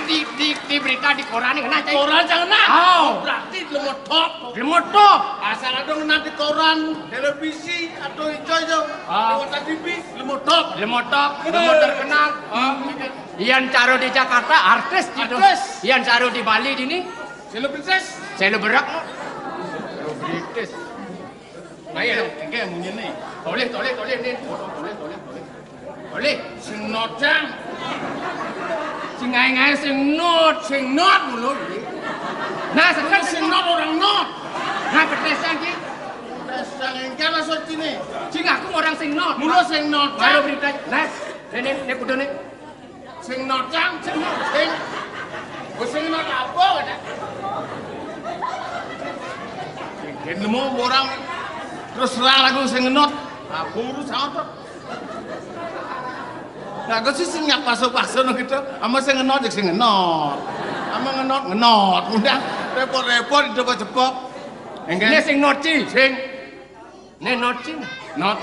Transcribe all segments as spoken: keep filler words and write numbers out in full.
Di, di, di berita di koran ini kena, Cai. Koran jangan nak. Oh. Berarti lemot top. Lemot top. Asal ada kena di koran, televisi, atau ijo-ijo. Ah. Lewat T V, lemot top. Lemot top, lemot terkenal. Ah. Yan caro di Jakarta, artis gitu. Artis. Yan caro di Bali dini. Selebritis. Seleberak. Selebritis. Ayo, engke munyi nih. Tolih, tolih, tolih nih. Tolih, tolih, tolih. Tolih. Sing not, Cang. Sing ngae-ngae sing not. Sing not mulu iki. Nah, sekarang sing not orang not. Nah, pedes iki. Pedes sing engke lah sotine. Sing aku orang sing not. Mulu sing not, Cang. Baru berita. Nah, nek, nek, nek kudu nek. Sing not, Cang. Sing not. Sing. Oh, sing not apa, kata? Sing nemu orang terus terang lagu sing not. Aku urus apa? Nah, aku sih sing nyapa paksa no gitu. Ama sing not, ya sing not. Ama ngenot, ngenot. Udah repot-repot itu kok cepok. Engke. Ini sing not, Ci. Sing. Ini not, Ci. Not.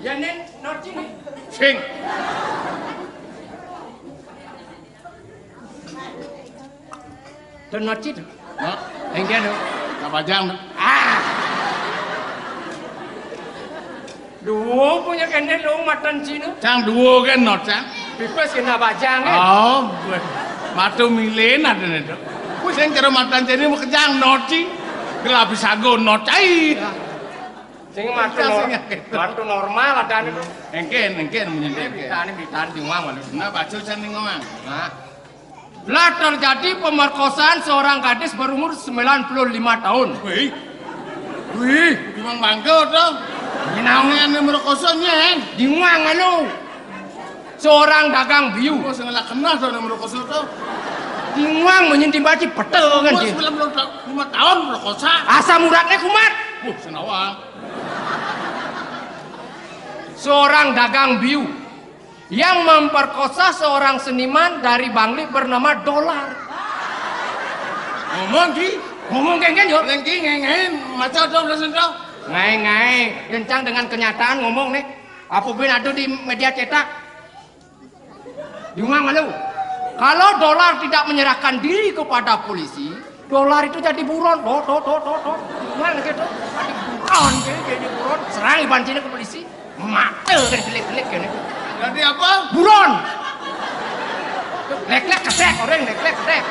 Ya, ini not, Ci, nih. Sing. Don not, Ci, don. Not. Engke, don. Kabajang. Ah. Duo punya kene lo matan Cina. Cang duo kan not, Cang. Pipes kena bajang, eh. Oh, gue. Matu milin ada nih, Dok. Sing kira matan Cina mau kejang not, Ci. Gelapi sago not, Cai. Sing matu Cang, nor-, sing gitu. Matu normal ada nih. Engke, engke munyi engke. Kita ini kita di uang malu. Nah, baca Cang ning ngomong. Nah. Lah terjadi pemerkosaan seorang gadis berumur sembilan puluh lima tahun. Wih. Wih, memang bangga to. Ini naon? Ini anu merkosa nyen. Di uang malu. Seorang dagang biu. Oh, sing lah kenal to anu merkosa to. Di uang menyinti baci petel kan, Umur Ci. Sembilan puluh lima tahun merkosa. Asam uratnya kumat. Wah, senawang. Seorang dagang biu yang memperkosa seorang seniman dari Bangli bernama Dolar. Ngomong, Ci. Ngomong kengken, yo. Lengki ngengen, maca to, belas to. Ngae-ngae, kencang dengan kenyataan ngomong nih. Apa ben ada di media cetak? Di uang malu. Kalau Dolar tidak menyerahkan diri kepada polisi, Dolar itu jadi buron. Dot, dot, dot, dot, dot. Di uang gitu. Jadi buron, jadi, jadi buron. Serang iban Cina ke polisi. Mate kan kelik-kelik kene. Jadi apa? Buron. Lek-lek kedek, orang lek-lek kedek.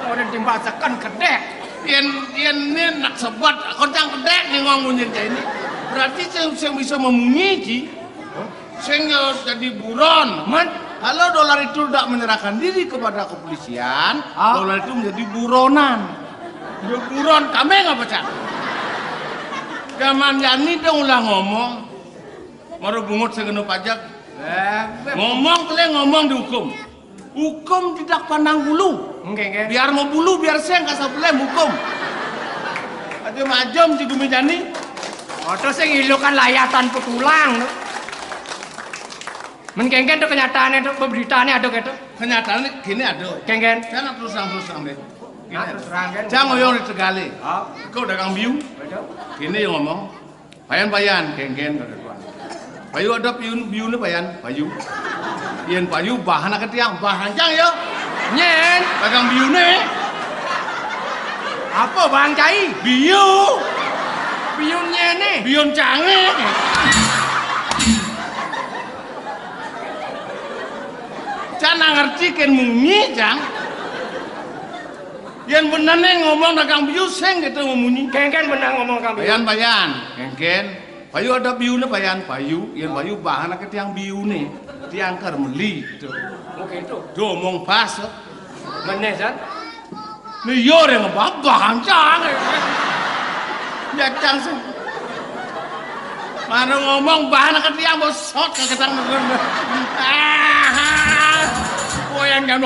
Orang timbasakan kedek. Yen, yen ini nak sebut, koncang kedek nih ngomong munyin kayak ini. Berarti sing, sing bisa memunyi, Ci. Sing, eh, jadi buron. Man? Kalau Dolar itu tidak menyerahkan diri kepada kepolisian, ah, Dolar itu menjadi buronan. Ya buron, kami ngapa, Cak? Zaman Yani dong ulah ngomong. Maro bungut sing kena pajak. Eh, ngomong kele ngomong dihukum. Hukum tidak pandang bulu. Nggih, nggih. Biar mau bulu, biar seng kasar pelem hukum. Aja majom si gumi jani. Oto sing ilukan layatan petulang. Men kengken to kenyataane to, pemberitaane ada gitu. Kenyataane gini ada. Kengken. Saya nak terus terang, terus terang deh. Gini. Ah, terus terang kan. Jangan ngoyong di Tegali. Ah. Kau dagang biu. Betul. Gini yang ngomong. Payan, payan, kengken kada tuan. Payu ada piun, biune payan, payu. Yen payu bahan ke tiang, bahan cang ya. Nyen. Dagang biune. Apa Bang Cai? Biu. Biun nyene. Biun cange. Cang ngerti ken munyi, Cang. Yen benene ngomong dagang biu sing gitu memunyi. Kengken bener ngomong kang biu. Payan, payan. Kengken. Payu ada biune payan, payu. Yen payu bahan ke tiang biune. Tiang kar meli gitu. Oh gitu. Do omong pas. Meneh, San? Ni yo re ngebabah ancang. Ya cang sing. Mana ngomong bahan ke tiang bosot ke ketang. Ah. Goyang kan.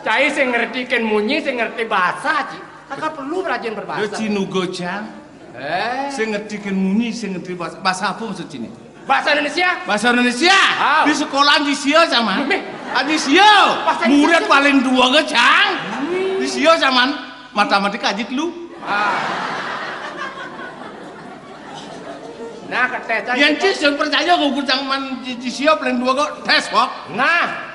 Cai sing ngerti ken munyi, sing ngerti bahasa, Ci. Kakak perlu rajin berbahasa. Yo, Ci, nugo, Cang. Eh. Sing ngerti ken munyi, sing ngerti bahasa. Bahasa apa maksud Ci ini? Bahasa Indonesia. Bahasa Indonesia. Ah. Di sekolah di sio zaman. Meh. Ah, di sio. Bahasa Indonesia. Murid paling dua ke, Cang. Hmm. Di sio zaman. Matematika ajit lu. Ah. Nah, ketes aja. Yén ci sing percaya kok, gue cang man ci, ci siap lain dua kok tes kok. Nah.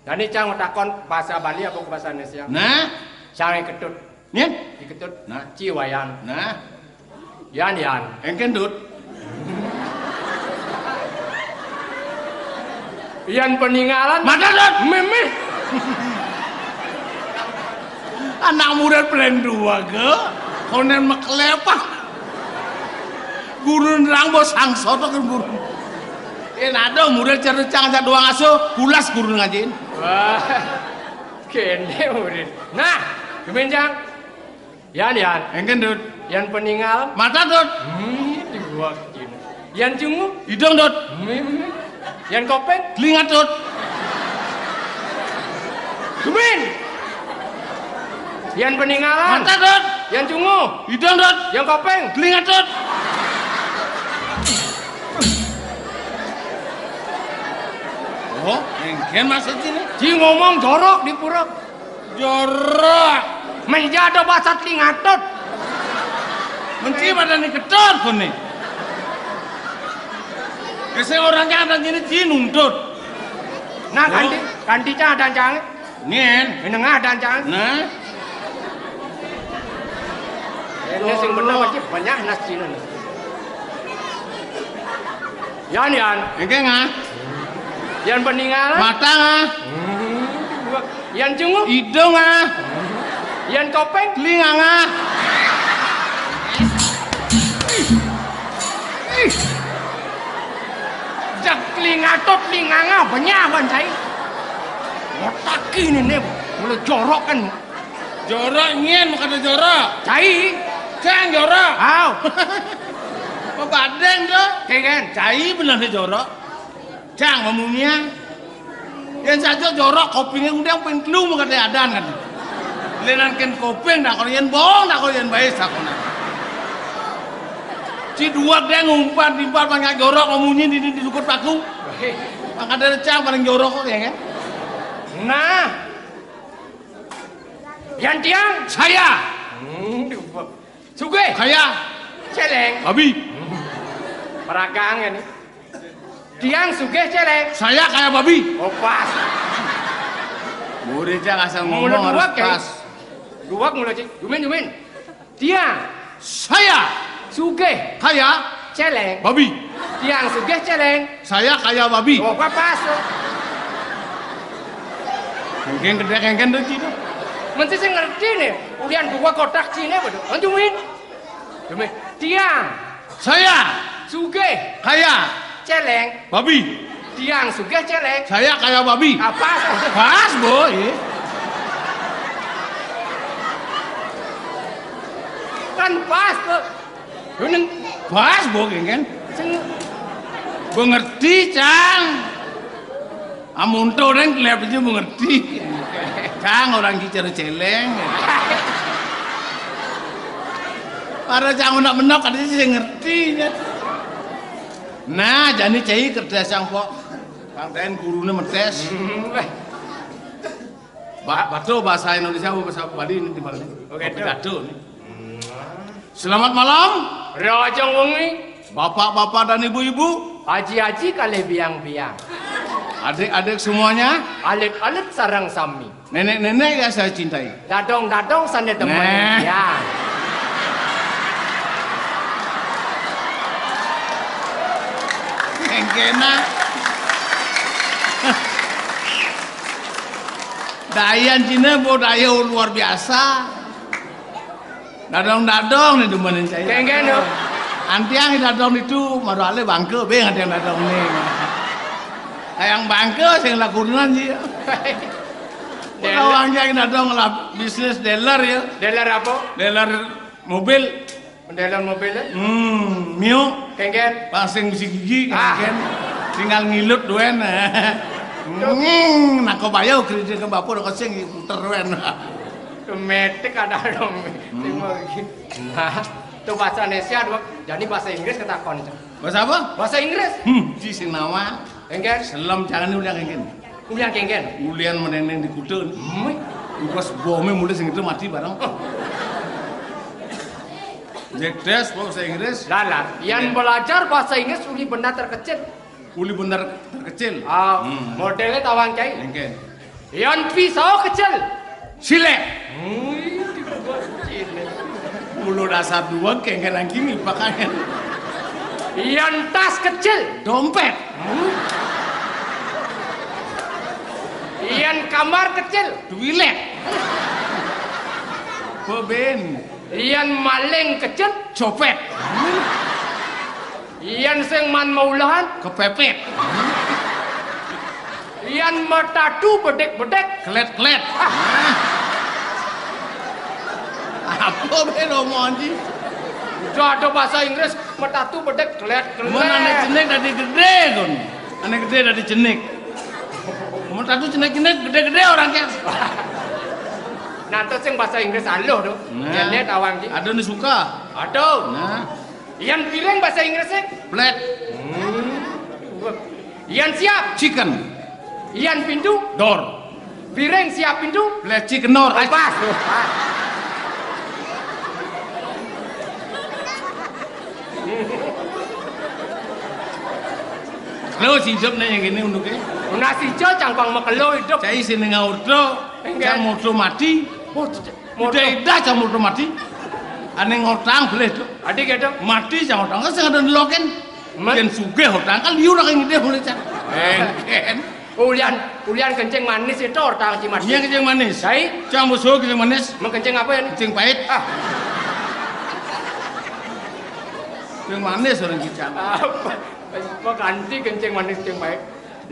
Dani cang takon bahasa Bali apa bahasa Indonesia? Nah. Cang iketut. Nyén? Iketut. Nah. Ci wayan. Nah. Yan, yan. Engken, Dut. Yan peningalan. Mata, Dut. Mimih. Anak murid pelen dua ke. Konen mekelepak. Guru nerang bos sangsoto kan guru. Yén ada murid cerita cang ajak doang asuh, pulas guru ngajiin. Wah. Kene murid. Nah, gemen cang. Yan, yan. Engken, Dut. Yan peningal. Mata, Dut. Hmm, diwakin. Yan cungu. Idung, Dut. Hmm. Yan kopeng. Telinga, Dut. Gumin. Yan peningalan. Mata, Dut. Yan cungu. Idung, Dut. Yan kopeng. Telinga, Dut. Oh, engken maksud ini. Ci ngomong jorok di pura. Jorok. Menja ada bahasa telinga, Dut. Menci pada ni ketut kone. Kese orang jangan tanya ini ci nuntut. Nah, oh. Kanti, kanti cang ada cang. Nien. Menengah ada cang. Nah. Ini sing bener pasti banyak nas Cina nih. Yan, yan. Engke ngah. Yan peningal. Mata ngah. Hmm. Yan cungu. Idung ngah. Yan kopeng. Telinga ngah. Ih. Jak telinga to telinga ngah banyak ban cai. Otak ini nih mulai jorok kan. Jorok nyen makane jorok. Cai. Cang jorok. Au. Pabadeng to. Kegen. Cai bener jorok. Cang mamunian. Yén saja jorok kopinge undang ping telu makane adan kan. Lenan ken koping dak kok yén bong dak kok yén bae sakona. Ci dua deng umpan timpal banyak jorok mamunyi di, di, di sukut paku. Makane cang paling jorok kok ya kan. Nah, yan tiang? Saya. Hmm, sugih. Kaya. Celeng. Babi. Paragang ini. Tiang sugih celeng. Saya kaya babi. Oh, pas. Murid cang asal ngomong harus pas. Duwak mula, Cik. Jumin, jumin. Tiang. Saya. Sugih. Kaya. Celeng. Babi. Tiang sugih celeng. Saya kaya babi. Oh, pas. Engken gedhe engken to, Cina. Mesti sing ngerti nih. Ulian dua kotak Cina betul. Anjumin. Demi. Tiang. Saya. Sugih. Kaya. Celeng. Babi. Tiang sugih celeng. Saya kaya babi. Ah, pas. Pas, boy. Kan pas, tuh. Kuning. Pas, bo, kan? Sing. Bo ngerti, Cang. Amun to neng klep aja bo ngerti. Cang orang kicara celeng. Para Cang unak menok ada sih ngerti. Nah, jani cai kertas yang pok. Kang Ten gurune metes. Hmm, eh. Ba-, Batu bahasa Indonesia apa bahasa Bali ini di mana? Oke, pidato nih. Selamat malam. Rajang wengi. Bapak-bapak dan ibu-ibu. Aji-aji kalih biang-biang. Adik-adik semuanya. Alit-alit sareng sami. Nenek-nenek yang saya cintai. Dadong-dadong sane demen. Nah. Ya. Engkena. Dayan Cina bo daya luar biasa. Dadong-dadong nih demenin saya. Kengken, yo. Antiang dadong itu maru ale bangke be antiang dadong nih. Kayang bangke sing lakunan sih. Dealer. Kawang jang dadong lah bisnis dealer ya. Dealer apa? Dealer mobil. Pendelan mobilnya? Hmm, Mio. Kengken. Pasing besi gigi, ah, kengken. Tinggal ngilut duen. Hmm, nak kau bayar kredit ke bapak udah kesing puter duen. Metik ada dong. Hmm. Tengok lagi. Nah, itu bahasa Indonesia dua. Jadi bahasa Inggris kata kon. Bahasa apa? Bahasa Inggris. Hmm, di sing nama. Kengken. Selam jangan ulang kengken. Ulang kengken. Ulian meneneng di kuda. Hmm. Pas bomé mulih sing itu mati bareng. Jek tes bahasa Inggris. Lalar, yan belajar bahasa Inggris uli bendar terkecil. Uli bendar terkecil. Ah, hmm. Modelnya tawang cai. Engken. Yan pisau kecil. Silek. Wih, kecil. Mulu dasar dua kengkelan gini pakaian. Yan tas kecil. Dompet. Yan kamar kecil. Duilek. Beben. Yan maling kecil. Copet. Yan sing man maulahan. Kepepet. Yan matatu bedek-bedek. Klet-klet. Apa be lo monji? Udah ada bahasa Inggris, matatu bedek klet-klet. Mana anak jenik tadi gede kon. Anak gede tadi jenik. Matatu jenik-jenik gede-gede orangnya. Nah, tuh sing bahasa Inggris aluh tuh. Nah. Yan lihat awang ji. Ada nih suka. Aduh. Nah. Yan piring bahasa Inggrisnya? Plate. Hmm. Yan siap? Chicken. Yan pintu? Door. Piring siap pintu? Plate chicken door. Oh, pas. Lo sincep nih yang ini unduke. Nah, sincep cangpang makelo hidup. Cai sini ngaurdo. Enggak. Cang modo mati. Oh, modo. Udah idah cang modo mati. Ane ngotang boleh tuh. Adi gitu. Mati cang ngotang kan sing ada nelokin. Yen sugih ngotang kan liur akan ngidih boleh cang. Engken. Ulian, ulian kencing manis itu ngotang ci mati. Iya kencing manis. Cai? Cang musuh kencing manis. Mau kencing apa ya nih? Kencing pahit. Ah. Kencing manis orang kicang. Apa? Mau ganti kencing manis kencing pahit.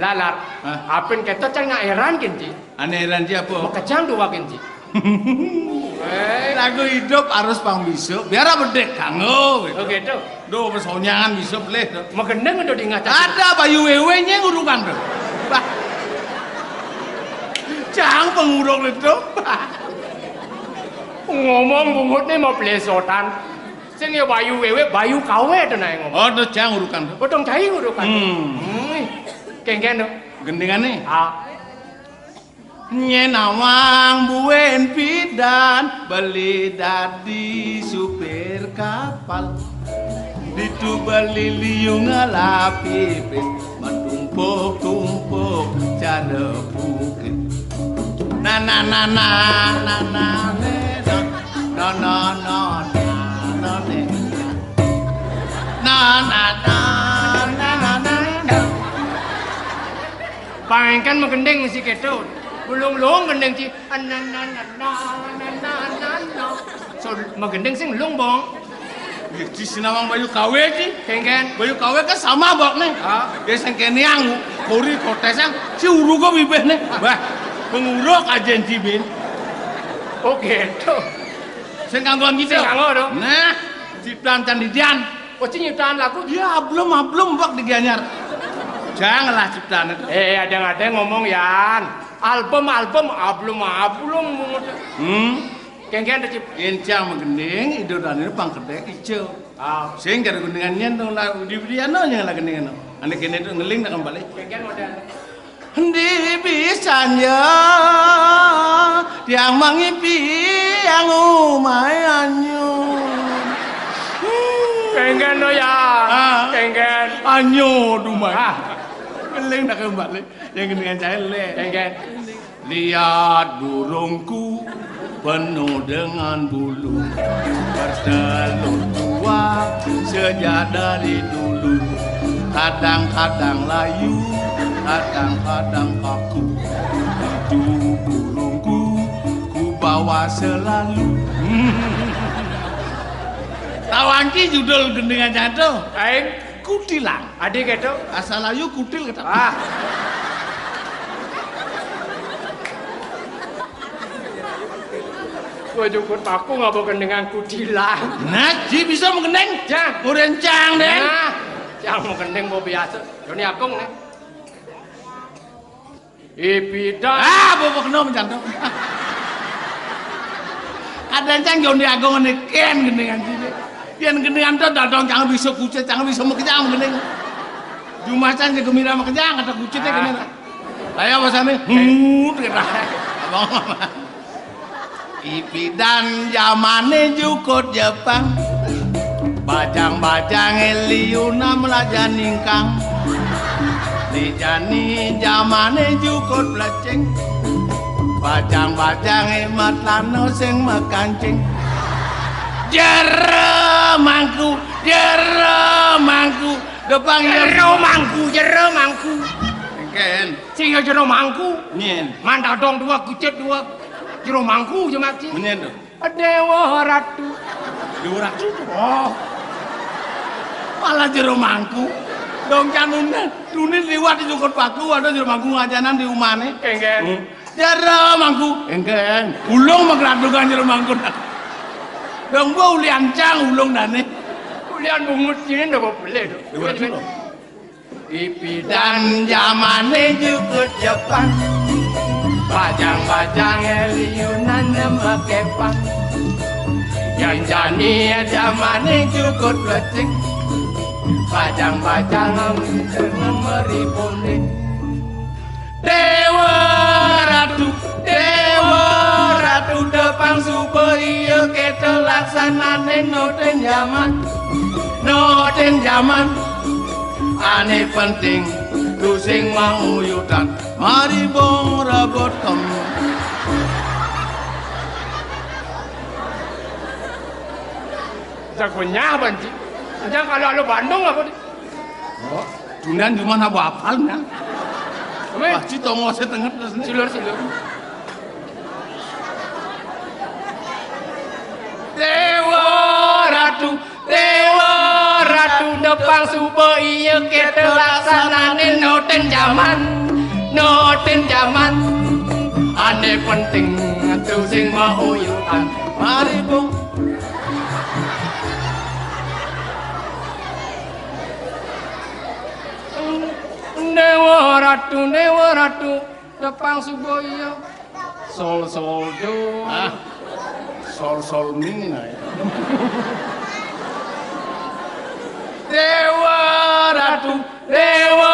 Lalar. Hah? Apin keto cang nggak heran kencing. Ane heran ci apa? Makejang dua kencing. Eh, lagu hidup harus pang besok. Biar apa dek kanggo gitu. Oh gitu. Duh, pesonyangan besok leh. Magendeng udah diingat. Ada bayu wewe nya ngurukan tuh. Bah. Cang penguruk itu. Ngomong bungut nih mau plesotan. Sing ya bayu wewe, bayu kawe tuh nae ngomong. Oh, tuh cang ngurukan tuh. Potong cai ngurukan. Hmm. Hmm. Kengken tuh. Gendingan nih. Ah. Nyen awang buen pidan beli dadi supir kapal. Ditu beli liung lapipin matumpuk-tumpuk cara bukit. Na na na na na na le, na na na na na le. Na na na na na na na. Pangengken magending mesti keto. Bulung-lung gending ci. Anananana. So, magending sing lung bong. Ya, ci sinawang bayu kawe ci. Kengken. Bayu kawe kan sama bok nih. Ah. Ya sing kene yang kori kotes yang si urugo bibeh nih. Wah, penguruk aja ci bin. Oh gitu. Sing kanggoan gitu. Sing kanggo, dong. Nah, ciptaan candidian. Oh, ci nyiptaan lagu? Ya, ablum, ablum, bak di Gianyar. Janganlah ciptaan itu. Eh, ada-ada ngomong, Yan. Album, album, ablum, ablum, bungut. Hmm? Kengken tuh, Cip. Encang magending, ido dan ini pangkedek ijo. Ah. Sing karo gendingan nyen dong lah, di, di anu nya lah gendingan. Ane kene tuh ngeling nak kembali. Kengken modal. Endi pisan ya tiang mangipi yang umai anyun. Kengken no ya. Ah. Kengken. Anyun umai. Ah. Ngeling nak kembali. Yang gendingan cair le. Kengken. Lihat burungku penuh dengan bulu, bertelur dua sejak dari dulu. Kadang-kadang layu, kadang-kadang kaku. Itu burungku ku bawa selalu. Tawanci judul gendingan jatuh. Aing. Kutilang. Ade keto. Asal ayu kutil keto. Ah. Gua jukut aku nggak mau gendingan kutilang. Nah, ji bisa menggendeng. Jang. Udah encang deh. Nah, yang mau gendeng mau biasa. Joni Agung nih. Ipidan. Ah, bobok no mencantum. Kadang cang Joni Agung ini ken gendingan sini. Yang gendingan tuh dadong cang bisa kucit, cang bisa mekejang gending. Jumacan jago mira mekejang kata kucitnya kena. Lah ya pasane hut kata. Abang. Ipidan jamane jukut Jepang. Bajang-bajange liuna melaja ningkang. Dijani jamane jukut plecing. Bajang-bajange matlano sing makancing. Jero mangku, jero mangku. Depang ya. Jero mangku, jero mangku. Engken. Sing ya jero mangku. Nyen. Mandadong dua, kucit dua. Jero mangku jemak sih. Nyen to. Dewa Ratu. Dewa Ratu to. Oh. Malah jero mangku. Dong canune. Dune liwat di jukut paku, ada jero mangku ngajanan di umane. Engken. Hmm. Jero mangku. Engken. Ulung magradungan jero mangku. Dong gua ulian cang ulung dane. Ulian bungut sini ndak boleh to. Dewa Ratu to. Ipidan jamane jukut Jepang. Bajang-bajang liunan makepang. Yang jani jamane jukut plecing. Bajang-bajang seneng meripune. Dewa Ratu, Dewa Ratu depang suba iya keta laksanane noten jaman. Noten jaman. Ane penting tusing mauyutan. Mari bong rebut kemu. Jago nyah banci. Jangan kalau lu Bandung apa di? Oh, Dundan cuma apa apalnya? Apa? Pasti tongo saya tengah terus nih. Silur, silur. Dewa Ratu, Dewa Ratu depang suba iya keta laksanane noten jaman, noten jaman. Ane penting tusing mauyutan. Mari bong. Dewa Ratu, Dewa Ratu depang suba iya. Sol sol do. Ah. Sol sol mi nah. Dewa Ratu, Dewa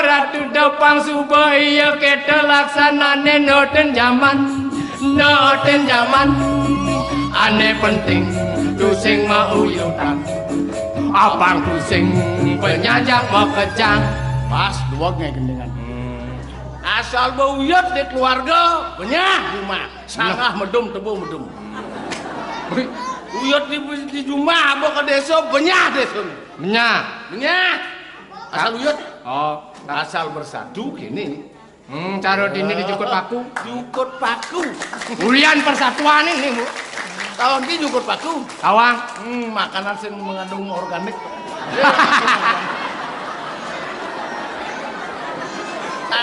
Ratu depang suba iya keta laksanane noten jaman. Noten jaman. Ane penting tusing mauyutan. Apang tusing penyajak makejang. Pas dua ngai gendingan. Asal ba uyut di keluarga, benyah jumah. Sangah medum, tebu medum. Uyut di, di jumah, aba ke desa, benyah desa. Benyah. Benyah. Asal uyut. Oh. Asal bersatu kini. Hmm, cara dini di jukut paku. Jukut paku. Ulian persatuan ini, Bu. Tawang ki jukut paku. Tawang. Hmm, makanan sing mengandung organik.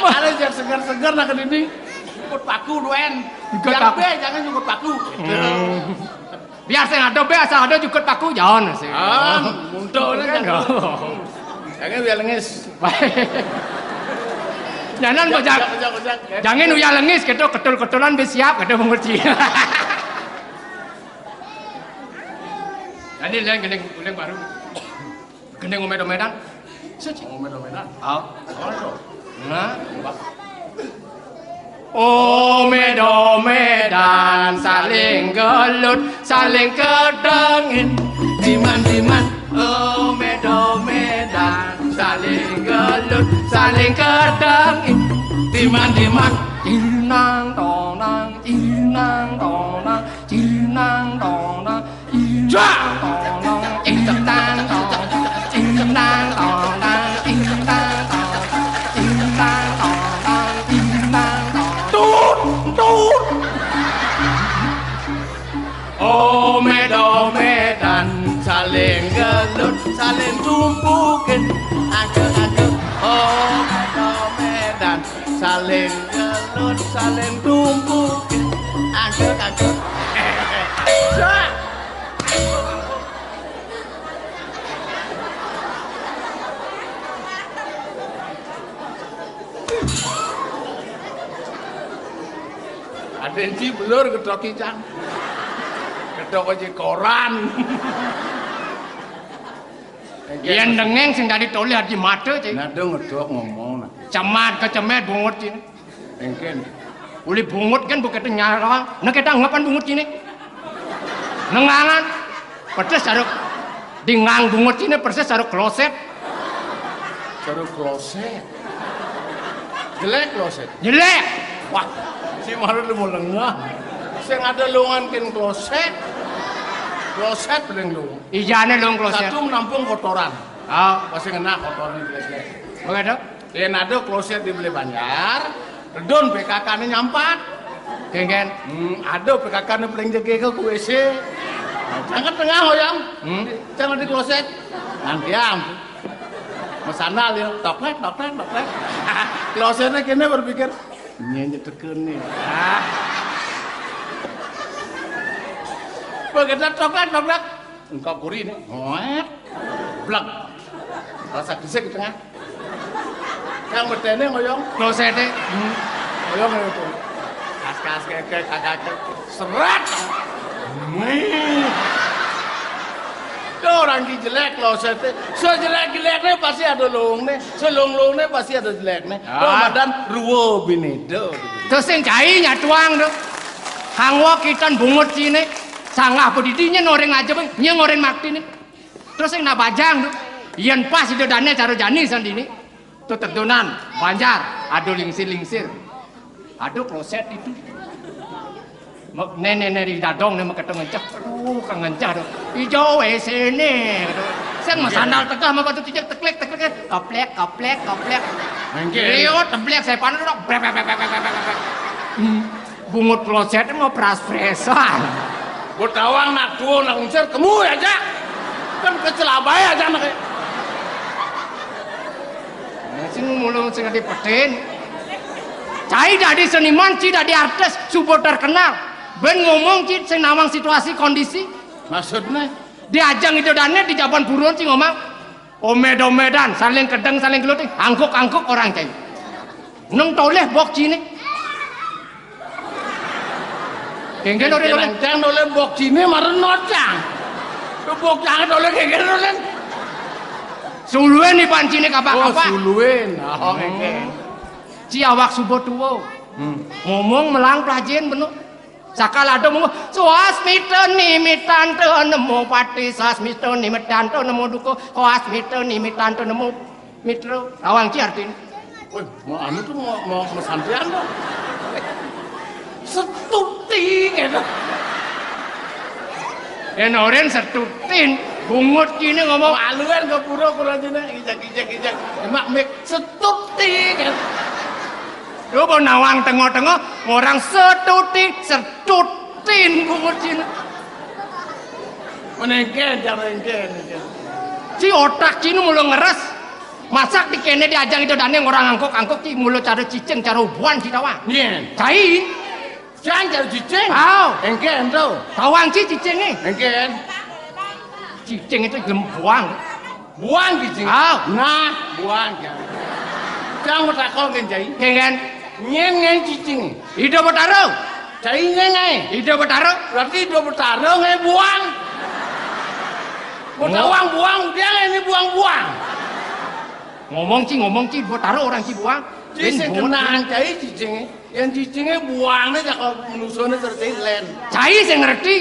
Ada yang segar-segar nak ke dini. Jukut paku duen. Jukut paku. Be, jangan jukut paku. Hmm. Biar sing ada be, asal ada jukut paku, jaon sih. Ah, muntuk ni kan. Jangan biar lengis. Jangan kok, jak-, jangan, jangan, jangan. Jangan uya lengis, gitu, ketul-ketulan be siap, gitu, menguci. Jadi, lain gending, gending baru. Gending omed-omedan. Suci. Omed-omedan. Au. Apa tu? Nah. Omed-omedan saling gelut, saling kedengin. Diman-diman. Omed-omedan saling gelut, saling kedengin. Diman-diman. Inang tonang, inang tonang. Cinang tong nang, cinang tong nang, cinang tong nang, cinang tong nang, cinang tong nang, cinang tong nang, cinang tong nang. Tut, tut. Omed-omedan saling gelut, saling tumpukin. Aduh, aduh. Omed-omedan saling gelut, saling tumpukin. Aduh, aduh. Sak. Ada yang ci belur ketok kicang. Ketok aja koran. Yen dengeng sing dadi toleh adi mata, Cik. Nah, dong ngedok ngomong, nah. Cemat kecemet bungut, Cik. Engken. Uli bungut kan buketé nyarang, né kéta ngapan bungut ciné? Nengangan. Persis karo dingang bungut ciné persis karo kloset. Karo kloset. Jelek kloset. Jelek. Wah, si Marun lu mau lengah. Sing ada lowongan kén kloset. Kloset paling lu. Ijané lowong kloset. Satu menampung kotoran. Oh. Pasti ngena kotoran jelek-jelek. Oke, Dok. Yén ada kloset di Belé Banjar, redon P K K-né nyampat. Kéngkén. Hmm, ada P K K-né paling jegé ke W C. Jangan tengah, Oyang. Hmm. Jangan di kloset. Nanti am. Mesandal ya, toklek, toklek, toklek. Klosetné kéné berpikir, "Nyé nyeteken nih." Ah. Begitu toklek, toklek. Engkau kuri nih. Ngoet. Blek. Rasa gesek di tengah. Yang bedene ngoyong. Kloseté. Hmm. Ngoyong itu. Kas-kas keke, kakak. Serat. Wih. Itu orang ki jelek kloseté. Sejelek-jeleknya pasti ada lowongne. Selong-longne pasti ada jelekne. Ah. Ramadan ruwo bineda. Terus sing cai nyatuang to. Kang wong kiton bungut ciné. Sangah pedidine noreng aja, Bang. Nyeng oreng maktine. Terus sing nak bajang to. Yén pas ida dane cara jani sandini. To tedonan, Banjar, ado lingsir-lingsir. Ado kloset itu. Mek-, nenek-nenek di dadong nih meketo ngencah. Aduh, kang ngencah to. Ijo W C-né. Sing mesandal tegah mah batu tijak teklek, teklek, keplek, keplek, keplek. Mengke. Iyo, teblek saya panen to. Brek, brek, brek. Hmm. Bungut kloset mau pras-presan. Botawang nak tuo nak unsur kemu aja. Kan kecelabai aja nak. Nah, sing mulung sing dipetin. Cai dadi seniman, ci dadi artis, suba terkenal. Ben ngomong ci sing nawang situasi kondisi. Maksudnya? Di ajang ida dane di jaban buron ci ngomong. Omed-omedan, saling kedeng, saling geluting, angkuk-angkuk orang cai. Neng toleh bok ciné. Kéngkén orén toleh. Cang toleh bok ciné maren nocang. Bok cang toleh kéngkén orén. Suluén iban ciné kapak-kapak. Oh, suluén. Oh, kéngkén. Ci awak suba tuwa. Hmm. Ngomong melang prajin benuk. Sakala ada mung, "Swasmita nimitanta nemo pati, swasmita nimitanta nemo duka, swasmita nimitanta nemo mitra." Awang ci artine. Woi, mau anu tuh mau, mau, mau santrian dong. Setuti gitu. Ya noren setutin, bungut ciné ngomong. Aluan ke pura kurang cina, ijak, ijak, ijak. Emak mik setuti gitu. Coba nawang tengah-tengah, orang setuti, setutin bungut ciné. Menengken, jangan menengken. Ci otak ciné mula ngeres. Masak di kéné di ajang ida dane orang angkuk-angkuk ci mula cara cicing, cara ubuan ci tawang. Nyén. Cai. Cang cara cicing. Aw. Engken to. Tawang ci cicingé. Engken. Cicing itu gelem buang. Buang cicing. Aw. Nah, buang cang. Cang mau takon kén cai. Kéngkén. Nyén ngén cicing. Ida Betara. Cai ngén ae. Ida Betara. Berarti Ida Betara ngén buang. Mau tawang buang, dia ngén buang-buang. Ngomong ci, ngomong ci, Betara orang ci buang. Ci sing kenang cai cicingé. Yén cicingé buangné cakep manusané terus cai lén. Cai sing ngerti.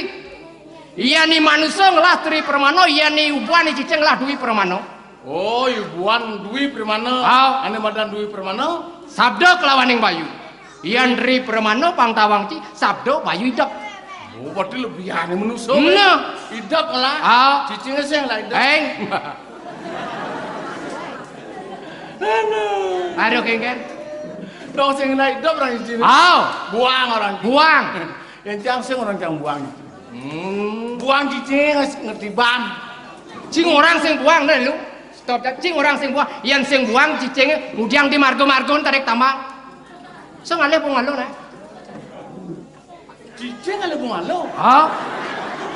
Yén ni manusa ngelah tri permana, yén ni ubuan ni cicing ngelah dwi permana. Oh, ubuan dwi permana. Ah. Ané madan dwi permana. Sabda kelawaning bayu. Yén dri permana pang tawang ci, sabda bayu idep. Oh, berarti lebih ané manusa. Nah. Idep ngelah. Ah. Cicingé sing ngelah idep. Eng. Aduh. Aduh, kéngkén. Dong sing ngelah idep orang cicingé. Aw. Buang orang. Buang. Yén cang sing orang cang buang. Hmm. Buang cicingé ngerti ban. Cing orang sing buang, nah lu. Stop, cing orang sing buang. Yén sing buang cicingé ngudiang di marga-marga tarik tambang. Sing alih pun ngalun, eh. Cicing alih pun ngalun. Hah?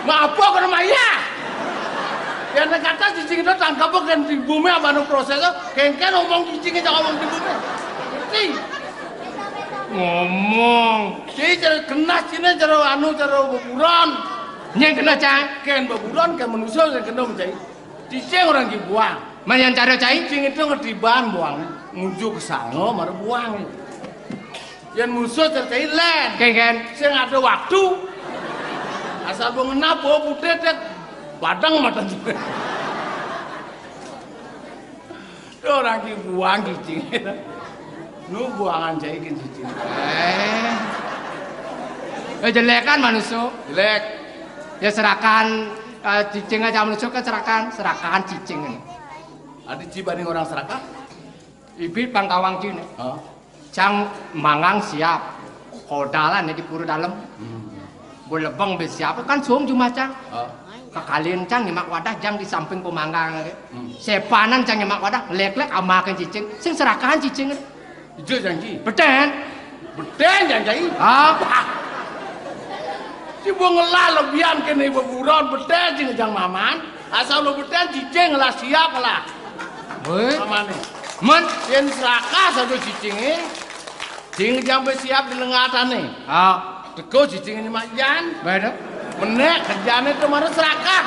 Maaf kok kena maya. Yén kata cicing itu tangkap kan di bumi apa nu proses, kéngkén omong cicing aja omong di bumi. Ngerti? Ngomong. Ci cara kenas cina cara anu cara beburon. Nyén kena cang. Kén beburon kén manusia kén kena mencai. Cicing orang ki buang. Manyan cara cai? Cicing itu ngetiban buang. Nguju ke sana mara buang. Yén musuh cai lén. Kéngkén. Sing ada waktu. Asal bung ngena bawa putih, dek. Badeng mata. Tuh, orang ki buang cicing. Nu buangan cai ki cicing. Eh. Eh, jelékan manusia. Jelék. Ya, serakan, eh, cicing aja manusia kan serakan, serakan cicing. Ada ci banding orang serakah? Ibi pangkawang cine. Hah? Cang manggang siap. Kodalan ya di pura dalem. Hmm. Bolebeng be siap kan suung cuma cang. Hah? Kekalin cang nyemak wadah jang di samping pemanggang. Hmm. Sepanan cang nyemak wadah, lek-lek amakin cicing, sing serakahan cicing. Ijo janji. Beten. Beten janji. Ah. Ci bung ngelah lebihan kene ibu buron, beten cing jang maman. Asal lo beten cicing lah siap lah. Woi. Mamane. Men. Yén serakah satu cicingé. Cing jang be siap di lengatane. Ah. Teko cicing ini mak jan. Beda. Menek kerjane tuh marah serakah.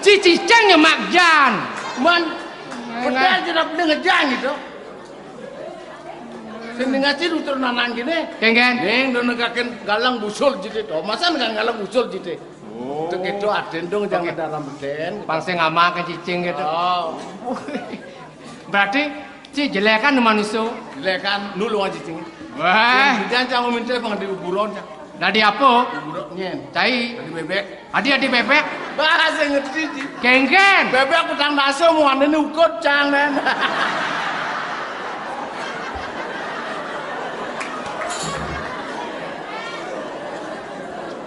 Ci cicing ya mak jan. Men. Beten cina beten ngejan gitu. Sing ngaci nutur nanang gini. Kéngkén. Ning dono kaken galang busul jite to. Masa nang galang busul jite. Oh. Tek itu aden dong jangan dalam beten. Pang sing amakin cicing gitu. Oh. Berarti ci jelékan manusia. Jelékan nulung cicing. Wah. Jangan jangan minta pang di kuburan. Dadi apa? Kuburan nyen. Cai. Dadi bebek. Adi-adi bebek. Bah, sing ngerti, Ji. Kéngkén. Bebek utang nasi mau ane ukut cang, nen.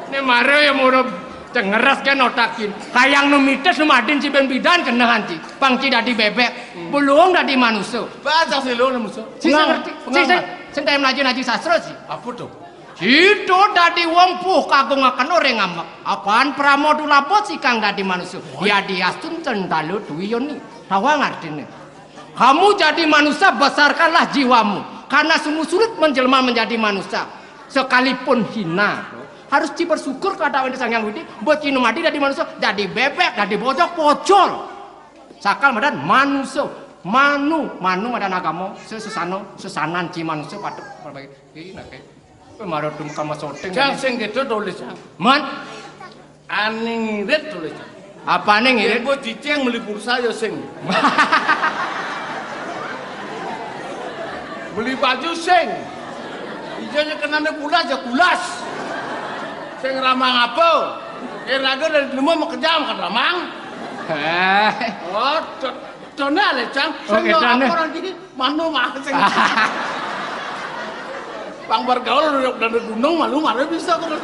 Né mara ya mara cengeres kan otakin. Kayang nu mites nu madin ci ben bidan kenehan ci. Pang ci dadi bebek. Hmm. Belum dadi manusia. Baca sih lu manusia. Sing ngerti. Sing, sing, sing kayak melaju ngaji sastra sih. Apa tuh? Sida dadi wong puh kagungaken ora ngamek. Apan pramodulaba sikang dadi manusa. Yadiastun cendala duwi yoni. Tawang artine. Kamu jadi manusia, besarkanlah jiwamu. Karena sungguh sulit menjelma menjadi manusia. Sekalipun hina, harus ci bersyukur kepada Sang Hyang Widi, buat ci numadi dadi manusia, dadi bebek, dadi bojok, pocol. Sakal madan manusa. Manu, manu madan agama, sesana, sesanan ci manusa patut berbagi. Ih, nak, eh. Kowe mara dum kama syuting. Jang sing gitu tulis, Jang. Man? Aning ngirit tulis, Jang. Apane ngirit? Yen cicing meli pulsa ya sing. Beli baju sing. Iya ya kenane pulas ya pulas. Sing ramang apa? Yen raga dari dulu mau kejam kan ramang. Eh. Oh, done ale, Jang. Oke, sing done. Apa orang iki? Manu mah sing. Pang bar gaul dari gunung malu malu bisa terus.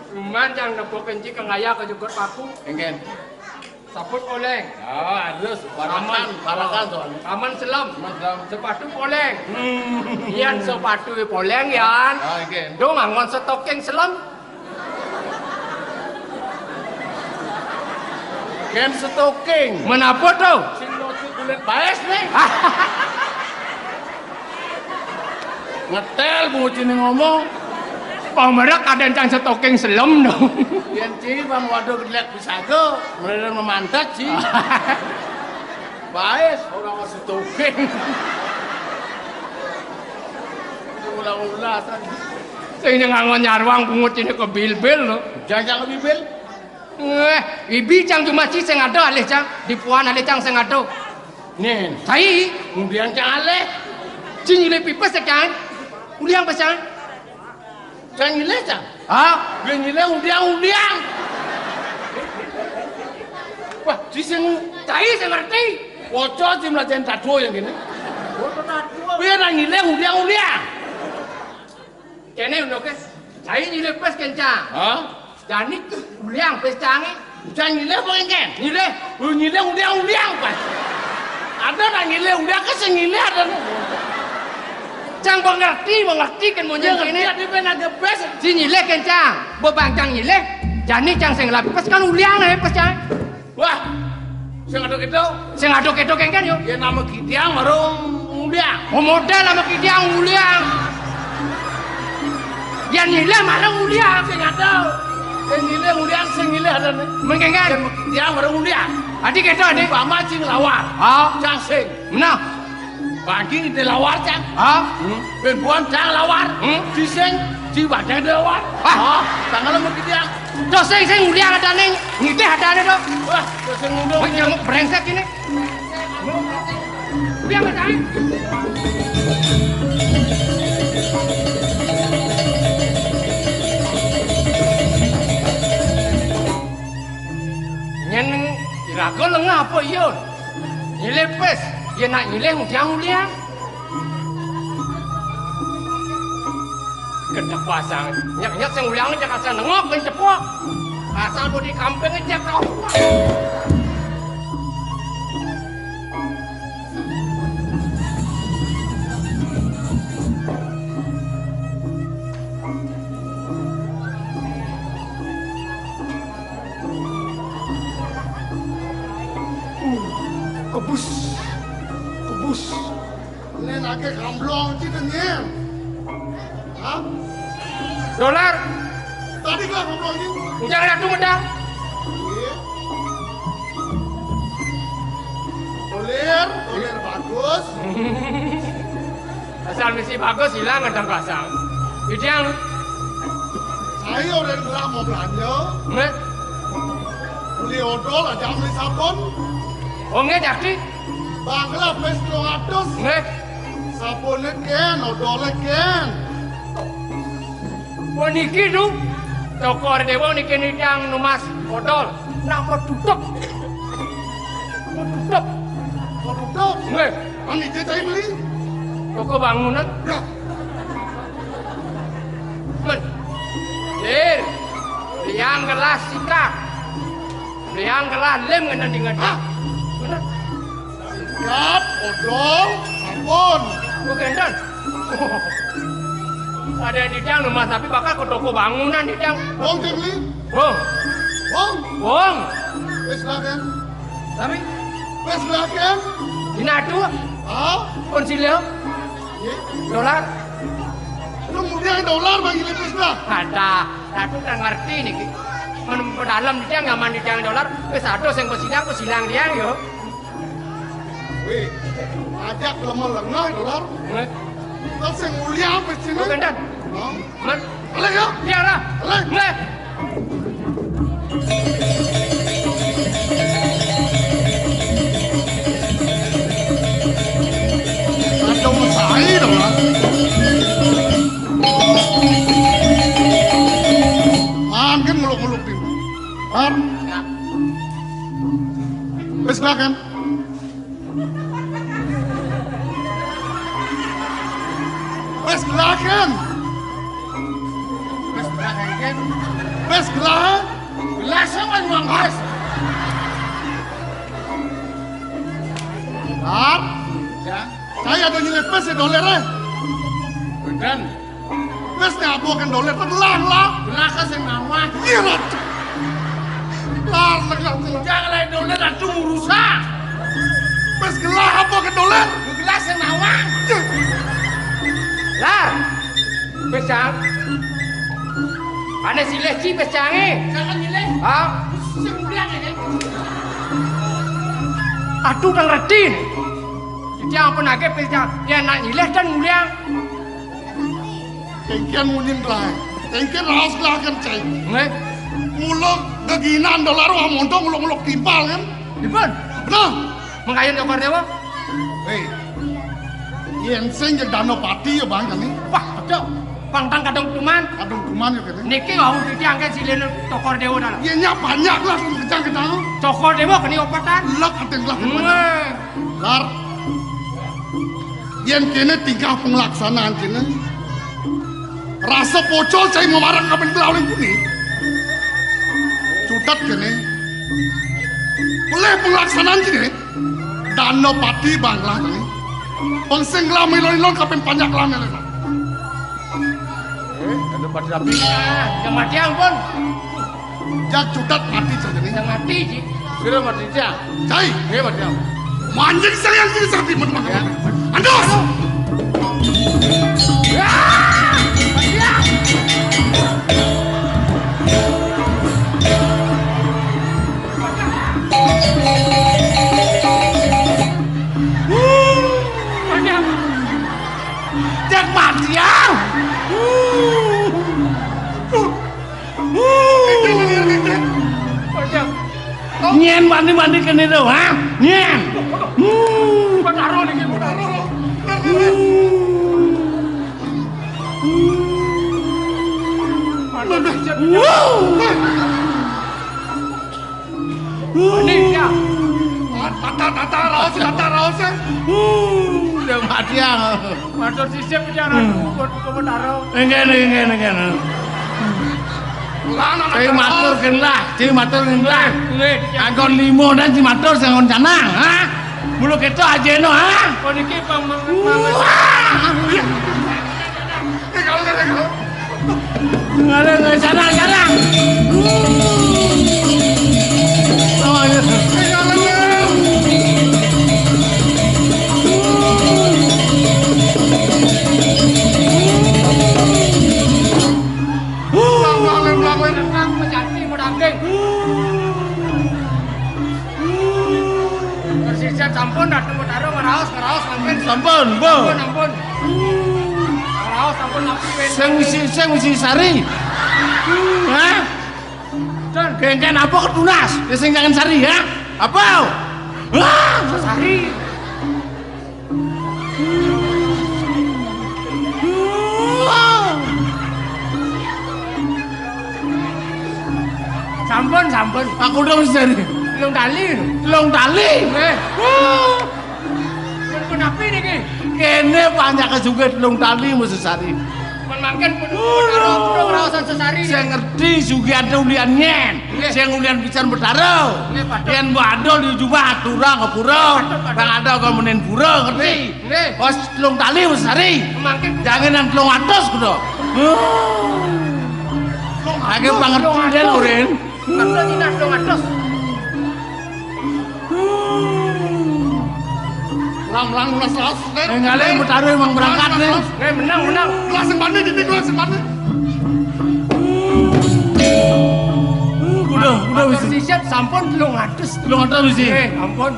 Cuman yang nepuk kenci ke ngaya ke jukut paku. Engken. Saput poleng. Ah, harus barakan, barakan soalnya. Paman selam. Paman selam. Sepatu poleng. Hmm. Yan sepatu poleng, Yan. Ah, engken. Dong angon stocking selam. Ken stocking. Menapa to? Sing nutup kulit baes nih. Ngetel bungut sini ngomong. Pamerek ada yang stocking selem dong. Yen ci bang waduh gelek bisa go, mereka memantat sih. Baes orang masih stocking. Ulang-ulang. Sing ngangon nyarwang bungut ini ke bilbil lo. Jajang bilbil. Eh, ibi cang cuma ci sing ada alih cang, dipuan alih cang sing ada. Nen. Sai. Undian cang alih. Ci nyilih pipes cang. Undian pesan. Cang nyilih cang. Ha? Dia nyilih undian undian. Wah, ci sing sai sing ngerti. Waca ci melajen tadu yang gini. Waca tadu. Dia nang nyilih undian undian. Kene ngono ke. Cai nyilih pes kencang. Hah? Jani uliang pes cange. Udah nyilih apa engken? Nyilih. Lu nyilih uliang uliang pas. Ada nang nyilih uliang ke sing nyilih ada. Cang mengerti, mengerti kan munyi ini. Dia pengen ada pes. Si nyilih kencang. Bebang cang nyilih. Jani cang sing lapis kan uliang lah pes cang. Wah, sing ado kedo. Sing ado kedo kengken yo. Ya nama kidiang marung uliang. Oh modal nama kidiang uliang. Ya nyilih marung uliang. Sing ado. Sing nyilih uliang, sing nyilih ada nih. Mengkengken. Kidiang marung uliang. Adi kedo adi. Bama sing lawar. Oh. Cang sing. Nah. Bagi di lawar, Cang. Hah? Hmm? Pembuan, Cang, lawar. Hmm? Di sing, di badan lawar. Ah. Ah, tangan lu mesti dia. Dos sing, sing nguliang adané, ngitih adané to. Wah, dos sing ngundung. Wah, nyamuk brengsek ini. Nguliang adané. Nyén iraga lengah apa iya? Nyilih pis, yén nak nyilih ngudiang nguliang. Gedeg pasang, nyek-nyek sing nguliang nyek asal nengok ben cepok. Asal budi kamping nyek tau. Kebus. Kebus. Lén aké kamblong ci dengin. Hah? Dolar. Tadi gua kamblong ci. Ujang ratu medang. Iya. Dolir, dolir bagus. Asal misi bagus, ilang kadang pasang. Idang. Saya udah gerak mau belanja. Nggih. Beli odol aja beli sabun. Oh, nggih, Cakti. Bangla pis telung atus. Nggih. Sabuné kén, odolé kén. Oh, niki, Du. Toko Déwa niki nitang numas odol. Napa tutup? Tutup. Tutup. Nggih. Kan iki tadi beli. Toko bangunan. Dah. Men. Dir. Liang gelas sikap. Liang gelas lem ngenen inget. Hah? Bener. Sikat, odol, sabun. Bukan, Dan. Ada di Dang rumah, tapi bakal ke toko bangunan di Dang. Wong sing beli? Wong. Wong. Wong. Wis lah kan. Tapi wis lah kan. Dina adu. Hah? Pun silih. Iya. Dolar. Lu ngudiang dolar bagi lipis lah. Ada. Aku tak ngerti niki. Men pedalem di Dang, nyaman di Dang dolar. Wis ado sing pesilang, pesilang dia yo. Wih, ajak lemah lengah dolar. Nggih. Terus sing mulia apa sih? Bukan, Dan. Hah? Men. Balik ya? Iya lah. Balik. Nggih. Ada mesai dolar. Makan muluk-muluk di. Har. Wis lah kan? Wis gelaken. Wis gelaken. Wis gelaken. Gelas apa, Bang? Wis. Lar. Ya. Saya ada nyelip pis ya doler, eh. Bener. Wis nek aku kendolé telah lah. Gelas sing nawang. Iya lah. Lah, lah, lah, lah. Jangan lain doler, aku urusan. Wis gelah apa kendolé? Gelas sing nawang. Iya. Lah. Wis, Jang. Ane silih ci wis, Jange. Jangan nyilih. Hah? Sing mulia ini. Aduh, nang redin. Dia apa nake pil, Jang? Ya nak nyilih dan mulia. Tengkian munin lah. Tengkian raos lah kan, cai. Nggih. Muluk geginan dolar wah montong muluk-muluk timpal kan. Dipun? Bener. Mengayun Cokor Dewa. Hei. Yen sing jeg Danapati ya, Bang, kali. Wah, betul. Bang tang kadung kuman. Kadung kuman ya, kali. Niki wau diangkat silih Cokor Dewa dalam. Yen nyak banyak lah kejang-kejang. Cokor Dewa keni opatan. Lek ating lah. Nggih. Lar. Yen kene tingkah penglaksanaan kene. Rasa pocol cai mamarang kapan kelawling kuni. Cutat kene. Oleh penglaksanaan kene. Danapati banglah kene. Pun sing lah milon-milon kapan panjak lah milon. Eh, Danapati rapi. Ah, yang mati ampun. Jak cutat mati saja nih. Yang mati, Ji. Sudah mati, Cak. Cai. Nggih, mati. Manjing saya yang sini sakti, teman-teman. Ya. Andos! Ya! Ya! Nyén wani-wani kéné to, ha? Nyén. Hmm. Betara niki, Betara. Aduh, Cep. Ini ya. Tata, tata, raos, tata, raos, ya. Udah mati ya. Matur sisip ya, Ratu, buat Betara. Enggak, enggak, enggak, enggak. Lah, nah, saya matur kén lah, saya matur kén lah. Nggih, nggih. Anggon limo dan si matur sing nggon canang, ha? Mula kéto ajéna, ha? Kok niki pang-, pang-, pang-, wah! Ngarang, ngarang, sana, ngarang. Oh, iya. Ulang, ulang, ulang, ulang. Kang pecanti medangking. Persisat sampun, Ratu Betara ngeraos, ngeraos mangkin. Sampun, Bu. Sampun, ampun. Ngeraos sampun, ampun. Sing misi, sing misi sari. Hah? Dan kéngkén apa ketunas? Ya sing jangan sari ya. Apa? Wah, sari. Sampun, sampun. Aku udah mesti sari. Telung tali. Telung tali. Eh. Wah. Pun, pun api niki? Kéné banyak juga telung tali mesti sari. Pun mangkin pun, pun karo, pun raosan sesari. Sing ngerti sugihan ulian nyén. Nggih. Sing ulian pisan Betara. Nggih, Pak. Yén mbok adol di jubah aturang ke pura. Pak, Pak. Bang ada kok menen pura, ngerti? Nggih. Bos telung tali mesti sari. Mangkin. Jangan yang telung atus kudu. Lagi banget telung atus. Rin. Maksudnya telung atus. Lang, lang, ulas, ulas. Ngalih Betara emang berangkat nih. Nggih, menang, menang. Ulas sing mandi, titik ulas sing mandi. Udah, udah wis. Sisip sampun telung atus. Telung atus wis. Nggih, ampun.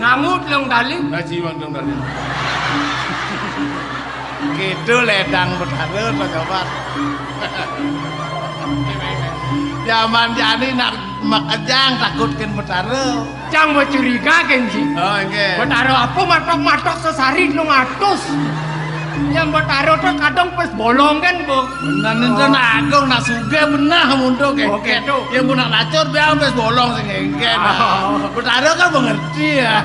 Nangu telung kali. Ngaji wong telung kali. Gitu ledang Betara to, Sobat. Zaman jani nak makejang takut kén Betara. Cang mau curiga kén, Ji. Oh, nggih. Betara apa matok-matok sesari telung atus? Yang Betara to kadang pes bolong kan, Bu? Bener, itu nak agung, nak sugih bener muntuk. Oke, kén. Tuh. Yang mau nak lacur, biar pes bolong sing kéngkén. Ah. Betara kan mengerti ya.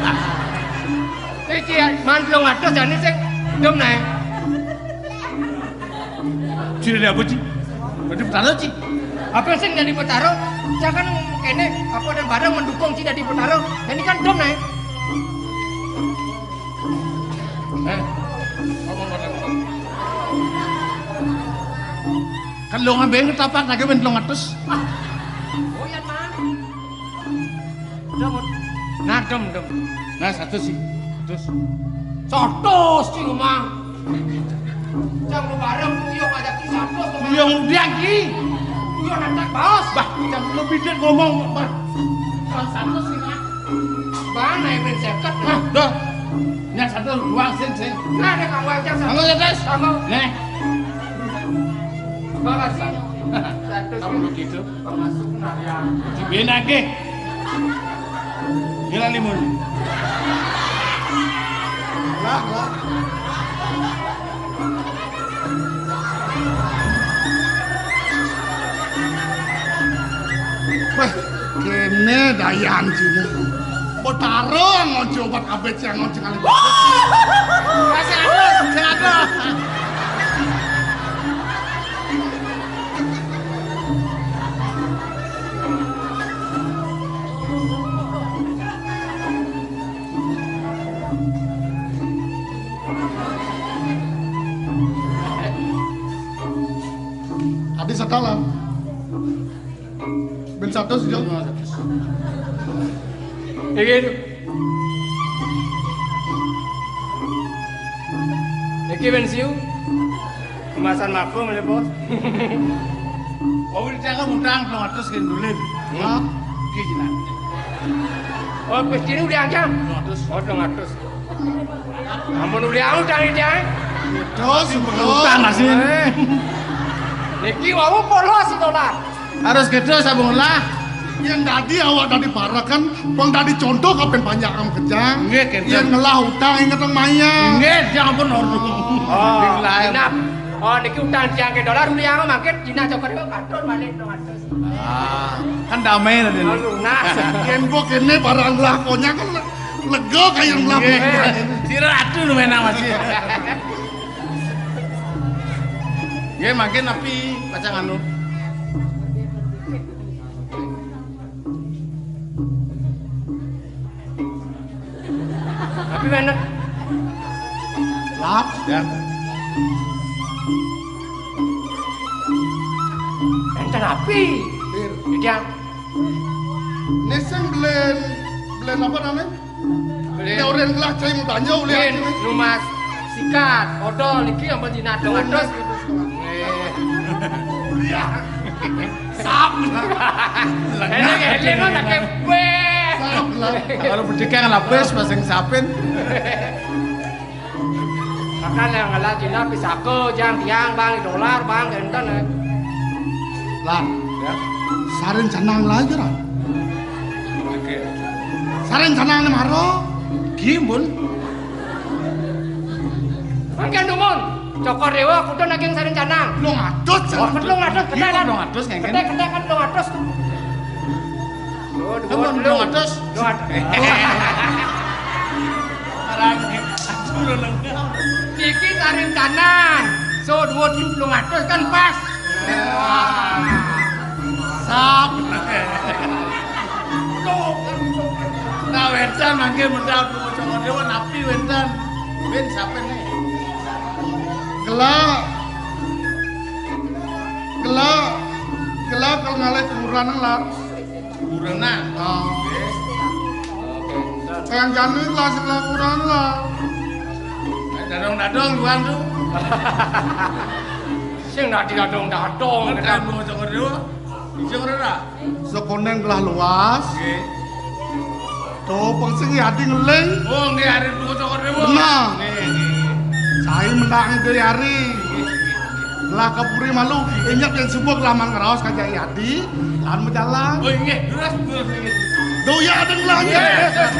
Iki ya, man telung atus jani sing dum naé. Sing dadi apa, Ci? Dadi Betara, Ci. Apa sing dadi Betara? Jangan kéné apa dan bareng mendukung Ci dadi Betara. Ini kan dum naé. Eh, ngomong, ngomong, ngomong. Kan lo ngambil ketapak lagi men telung atus. Oh, ya, man. Dom. Nah, dom, dom. Nah, satu sih. Terus. Satu sih ngomong. Cang mau bareng, kuyok aja ki satu. Kuyok udah ki. Kuyok nantak baos. Bah, cang lebih dia ngomong, bah. Cang satu sih, nah. Bang, naik main seket. Nah, dah. Yang satu, dua, sing, sing. Nah, ada kang wajah satu. Kamu ya, Tes? Kamu. Nih. Makasih. Satu sih. Kamu begitu. Termasuk narian. Dibenake. Ngilani mun. Lah, lah. Wah, kéné dayan Cina. Betara ngojo obat abet yang ngojo kali. Wah, sing ada, sing ada. Adi sekalan. Ben satu sih, Jong. Iki lho. Iki pensiun. Kemasan mabuk lho, Bos. Oh, udah cakap utang telung atus ke dulin. Hmm. Iki jinak. Oh, wis kene udah aja. Telung atus. Oh, telung atus. Ampun, uli aku, Cang, Cang. Terus, utang masih. Eh. Niki wau polos itu lah. Harus gitu, sabung lah. Yang tadi awak tadi parakan, bang tadi contoh kapan banyak am kejang. Nggih, kenten. Yang ngelah utang inget ang maya. Nggih, ya ampun, ordu. Oh, genap. Oh, niki utang tiang ke dolar, uli aku makin, Cina cokor itu, karton balik, dong, atus. Ah, kan damai tadi. Oh, lunas. Yen kok kene barang lah, pokoknya kan le-, lega kayak lah. Nggih. Sira adu nu menang masih. Nggih, mangkin api pacang anu. Tapi enak. Lap. Ya. Enten api. Pir. Dia. Ini sing belen, belen apa namanya? Belen. Ini orang gelah cai mau tanya oleh. Belen, aku nih. Rumah sikat, odol, niki yang berdina dong atas. Iya. Sap. Enak ya, ini mah tak kayak gue. Sap lah. Kalau pendidikan lapis, masing sapin. Makan yang ngelah Cina, pisako, jang, tiang, bang, dolar, bang, enten, eh. Lan, ya. Sarin canang lagi, Ran. Oke. Sarin canang ni maro. Gimbun. Mangken dumun. Cokor Dewa, kudu naging sarin canang. Lu ngatus, oh, lu ngatus, ketek, kan? Lu ngatus, ngengken. Ketek, ketek, kan lu ngatus. Dumun, dumun, lu ngatus. Lu ngatus. Arang, aduh, lu nengah. Niki sarin canang. So, dua puluh ngatus kan pas. Wah. Sap. Nah, wénten mangke medal Cokor Dewa napi wénten? Win sapa nih? Gelak. Gelak. Gelak kalau ngalih kuburan lah. Kuburenan. Oh. Oke. Kang Jani lah sebelah kuburan lah. Dadong-dadong bukan tuh. Sing dadi dadong-dadong. Kan mau Cokor Dewa. Bisa ora? Sekoneng gelah luas. Nggih. Tuh, peng sing Yadi ngeling. Oh, nggih, arep tuwa Cokor Dewa. Benar. Nggih, nggih. Saya menang ke Yari. Nggih, nggih, nggih. Lah ke Puri malu, ingat yang subuh kelamaan ngeraos kajak Yadi, lan berjalan. Oh, nggih, terus, terus, nggih. Duh, ya, ada ngelah, nggih. Yes, yes.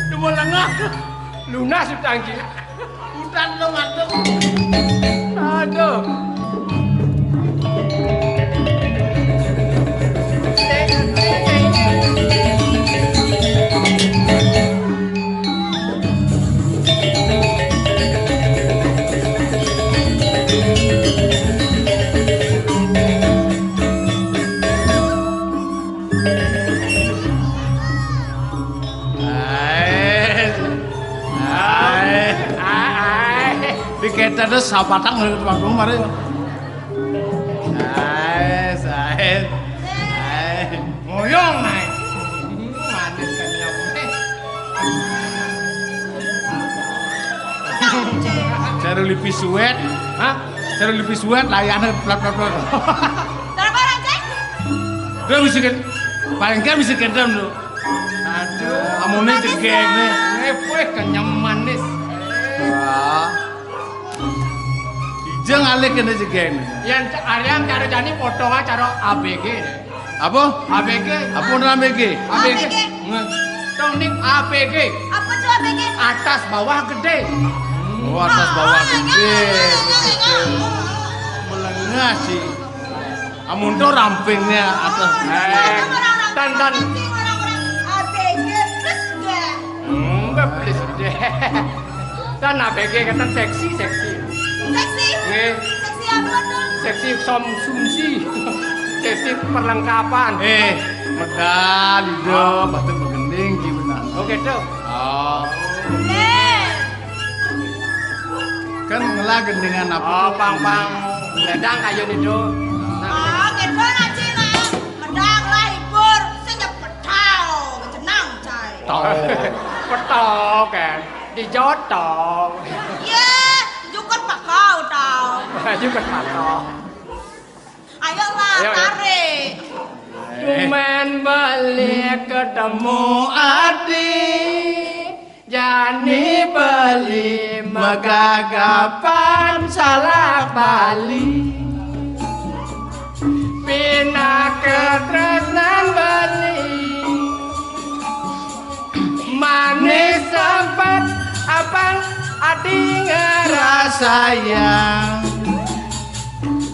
Dumun lengah. Lunas utang, Ji. Utang lo ngadep. Aduh. Ae. Ae. Ae. Diketa terus sapatang lho, Pak Guru, mari. Ae, ae. Ae. Ngoyong ae. Manis kan nyamuk. Cara lipi suwet, hah? Cara lipi suwet layane plak plak plak. Kenapa, Rancang? Dia bisa kan, paling kan bisa kendam tuh. Aduh, amune jegeng nih. Ngepek kenyem manis. Wah. Ija ngalih kene jegeng. Yang Aryan cara jani potongan cara A B G. Apa? A B G. Apa namanya A B G? A B G. A B G. Nge-, tong ning A B G. Apa tuh A B G? Atas bawah gede. Oh, atas bawah gede. Melengah sih. Amun to rampingnya atas. Eh, tan, tan. Orang-orang A B G plus deh. Enggak, plus deh. Tan A B G kata seksi, seksi. Seksi? Nggih. Seksi apa tuh? Seksi konsumsi. Seksi perlengkapan. Eh, medal, ijo, batuk begending, gimana? Oh, gitu. Oh. Nggih. Kan ngelah gendingan apa? Oh, pang-pang. Ledang kayu nido. Oh, gitu lah, Cina. Medang lah, hibur. Sing ya petau. Jenang, cai. Tau. Petau, kan. Dijotong. Iya, jukut pakau, tau. Jukut pakau. Tarik. Cuman beli ketemu Adi, jani beli megagapan salah bali. Pindah ke tresnan beli. Manis sempat abang Adi ngerasa yang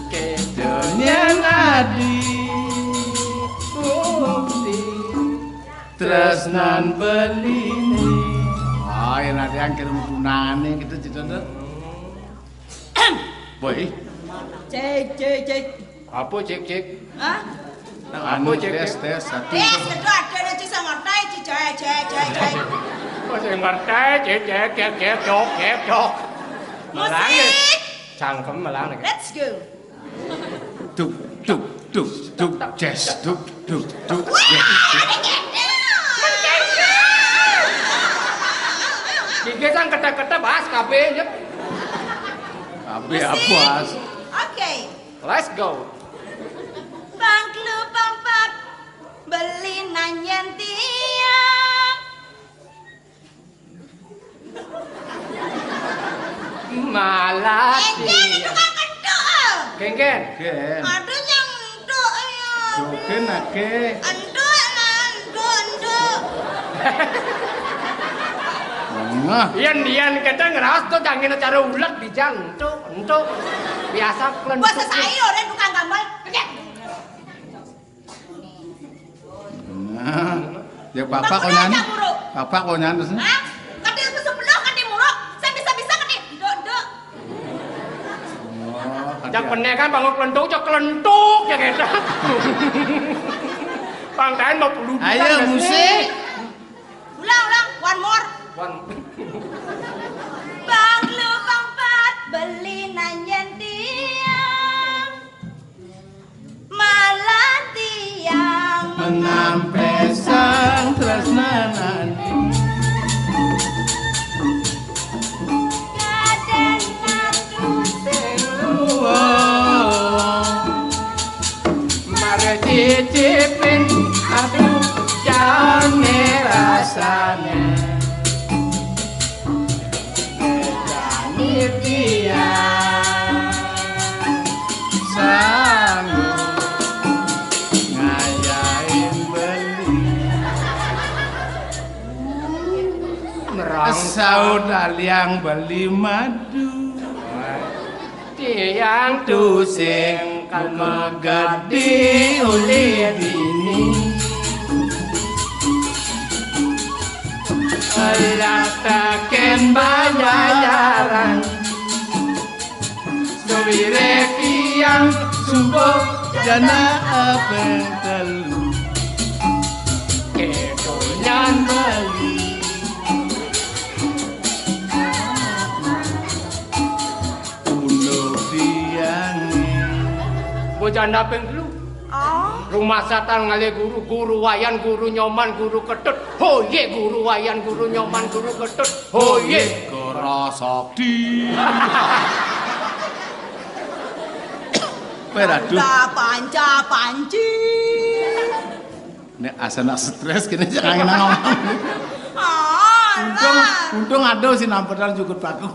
kedonya Adi bukti tresnan beli. Oh, yang nanti yang kirim tunane gitu, gitu tuh. Boy. Cek, cek, cek. Apa cek, cek? Hah? Nang anu, cek, tes, cek. Tes, satu. Tes, kedua, ada lagi sama tai, cek, cek, cek, cek. Oh, saya ngerti, cek, cek, cek, cek, cok, cek, cok. Musik. Cangkem malah nih. Let's go. Duk, duk, duk, duk, jazz, duk, duk, duk, jazz. Gigi sang kete-kete bahas kabeh, ya. Kabeh apa, As? Oke. Let's go. Bang Klu Pampat beli nanyen tiang. Malah Engken, itu kan kentuk, ah. Genggen. Gen. Aduh, yang entuk, ya. Jogen ake. Entuk, nah, entuk, entuk. Nah. Yen, yen kita ngeras tuh jangan cara ulet bijang, entuk, entuk. Biasa kelentuk. Wah, sesai, orang tukang gambar. Nah, ya bapak konyan. Bapak konyan terus. Hah? Kati itu sebelah, kati muruk. Saya bisa-bisa kati. Dok, dok. Oh, kati. Cak pene kan bangun kelentuk, cak kelentuk ya kita. Pangkain mau puluh. Ayo, musik. Ulang, ulang. One more. One. Bang Lu Pampat beli nanyen tiang. Malah tiang menampe sang tresnanan. Kadang aku sing luwung. Mare cicipin aku jane rasane. Ngedani tiang sanggup ngayain beli. Merangkak. Saut aliang beli madu. Tiang tusing kan megedi uli dini. Alah taken bayaran. Sewire tiang subuh jana abeng telu. Ketonyan beli. Unduk tiang. Mbok janda ping telu. Oh. Rumah satan ngalih guru, guru Wayan, guru Nyoman, guru Ketut. Hoye, guru Wayan, guru Nyoman, guru Ketut. Hoye. Kera sakti. Peradu. Panca, panca, panci. Nek asana stres kene jangan ngomong. Untung, untung ada si nampetan jukut paku.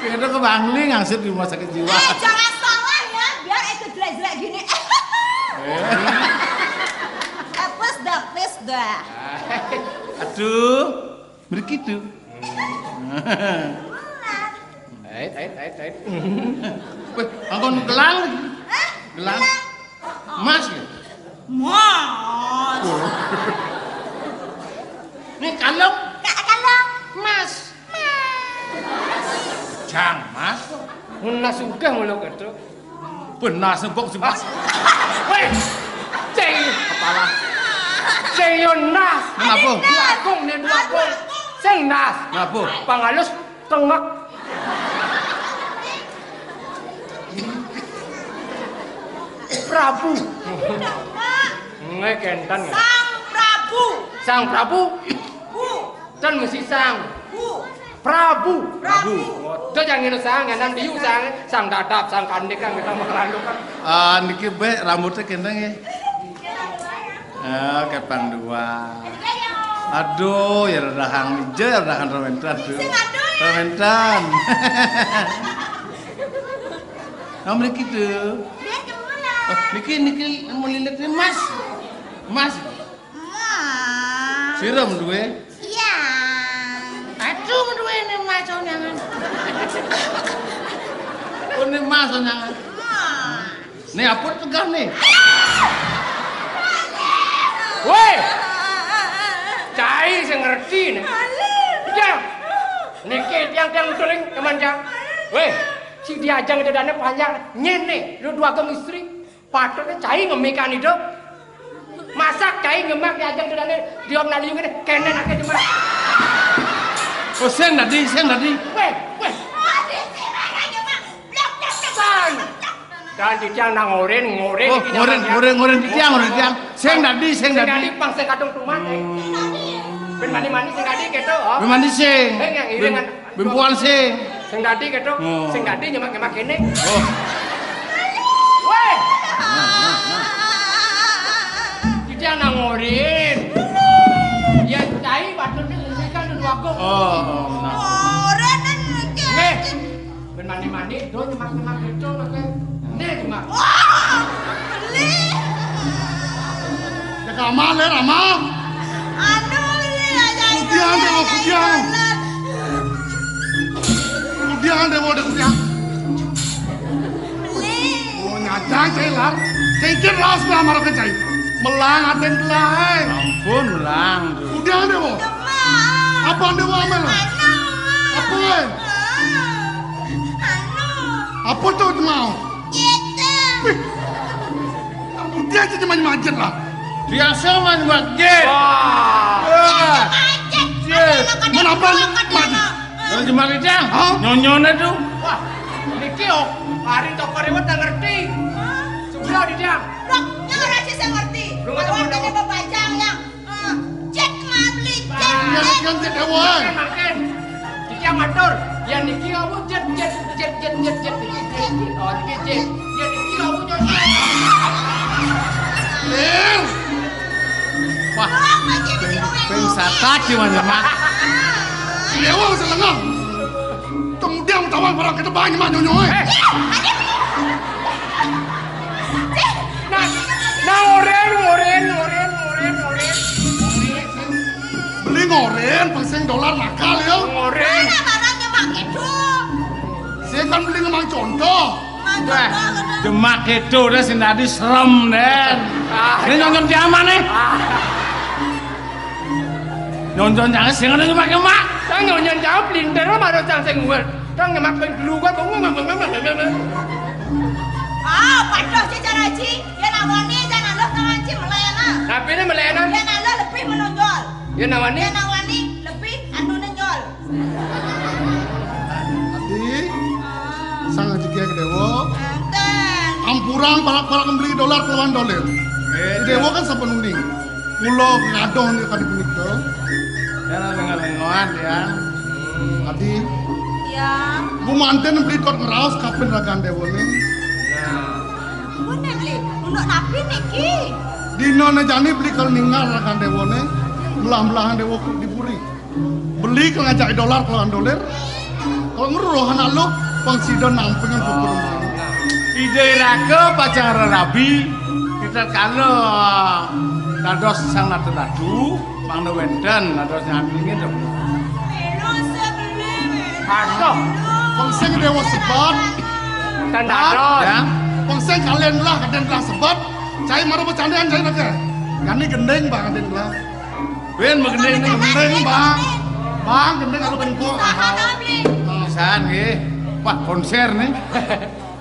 Sing ada ke Bangli ngangsur di rumah sakit jiwa. Eh, jangan salah ya, biar itu jelek-jelek gini. Eh, please dah, please dah. Aduh, begitu. Ait, ait, ait, ait. Weh, angkon gelang. Hah? Gelang. Gelang. Emas ya? Mas. Ini kalung. Kak, kalung. Mas. Mas. Jang, Mas. Mun nas udah mulu ketuk. Benas nembok si Mas. Weh. Ceng. Kepala. Ceng yo nas. Kenapa? Dua kung nih, dua kung. Sing nas. Kenapa? Pangalus kengek. Prabu. Nggih, kenten. Sang Prabu. Sang Prabu. Bu. Ten mesti sang. Bu. Prabu. Prabu. Waduh, jangan ngene sang, nang diu sang, sang dadap, sang kandek kan kita mau lalu kan. Ah, niki be rambutnya kenteng ya. Ah, kepang dua. Aduh, ya redahang ijo, ya redahang rementan tuh. Rementan. Nah, mriki tuh. Oh, niki, niki mau lilit nih, Mas. Mas. Sira menduwe? Iya. Aduh, menduwe ini Mas onyangan. Oh, ini Mas onyangan. Nih, apa tegah nih? Woi. Cai sing ngerti nih. Jang. Niki tiang-tiang tuling teman jang. Woi, si diajang dedane panjang nyene, lu dua gong istri. Patutnya cai ngemikan itu. Masak cai ngemak diajang dedane diom naliu kene kenen ake cuma. Oh, sing dadi, sing dadi. Weh, weh. San. Dan titiang nang ngoren, ngoren. Oh, ngoren, ngoren, ngoren titiang, ngoren titiang. Sing dadi, sing dadi. Sing dadi pang sing kadung tumat, eh. Ben mani-mani sing dadi keto, oh. Ben mani sing. Sing yang iring. Bimpuan sing. Sing dadi keto, oh. Sing dadi nyemak-nyemak kene. Oh. Weh. Titiang nang ngoren. Ya cai batur ni kan dua aku. Oh, oh, nah. Ngoren dan nggih. Ben mani-mani do nyemak-nyemak keto lagi. Nih cuma. Wah, beli. Ya kamal ya, ramal. Anu, beli aja. Kudiang deh, mau kudiang. Kudiang deh, mau deh kudiang. Beli. Oh, nyacang saya lar. Kengkir raos lah marah ke cai. Melang aten belai. Ampun, melang. Kudiang deh, mau. Apa deh, mau amel? Anu. Apa, eh? Anu. Apa tuh mau? Gitu. Wih. Dia aja cuma macet lah. Dia sama macet. Wah. Wah. Macet. Macet. Mana apa lu macet? Kalau cuma itu, hah? Nyonyone tuh. Wah, niki, oh, hari toko rewet tak ngerti. Sebelah di dia. Loh, yang orang sih saya ngerti. Lu nggak tahu. Kalau ada bapak jang yang Eh, jet mabli, jet, jet. Yen jet dewa. Makin, makin. Iki yang matur. Yen iki kamu jet, jet, jet. Oh, iki jet. Yen iki kamu nyonyo. Lir. Wah, ping, ping satat di mana, Mak? Dewa selengah. Kemudian tawang barang kita banyak, Mak, nyonyo, eh. Eh. Nah, nah, oren, oren, oren, oren, oren. Beli ngoren, pasang dolar nakal ya. Ngoren. Mana barangnya mak itu? Saya kan beli ngemang contoh. Wah, demak itu udah sing dadi serem, Den. Ah, ini nyonyon diaman nih. Ah. Nyonyon jangan sing ada nyemak-nyemak. Saya nyonyon jawab linter mah baru sang sing uwer. Kang nyemak ping dulu kok. Ah, padha sih cara Haji. Yen awani jan aluh kang Haji melenan. Tapi ini melenan. Yen aluh lebih menonjol. Yen awani? Yen awani lebih anu nonjol. Ati, sang Haji Kiai Dewa. Enten. Ampurang parak-parak beli dolar kelawan dolir. Dewa kan sampun uning. Kula ngadoh nika kadi punika. Ya, lengo-lengoan ya. Adi. Ya. Gumanten beli kot ngraos kapen ragan dewane. Ya. Ampun, Bli. Untuk napi niki? Dina ne jani beli kal ningal ragan dewane, melah-melahan dewa di puri. Beli kal ngajak dolar kelawan dolir. Kalau ngeruh anak lu, pang sida nampingan pupur. Ide raga pacang rabi, kita kala dados sang nata dadu, mangda wenten dados nyandinge to. Aduh. Pang sing dewa sebat. Tan dados. Ya. Pang sing kalen lah, kalen lah sebat. Cai maru becandean cai nake. Gani gending bang kalen lah. Ben magending gending bang. Bang gending aku bengkok. Pisan nggih. Wah, konser nih.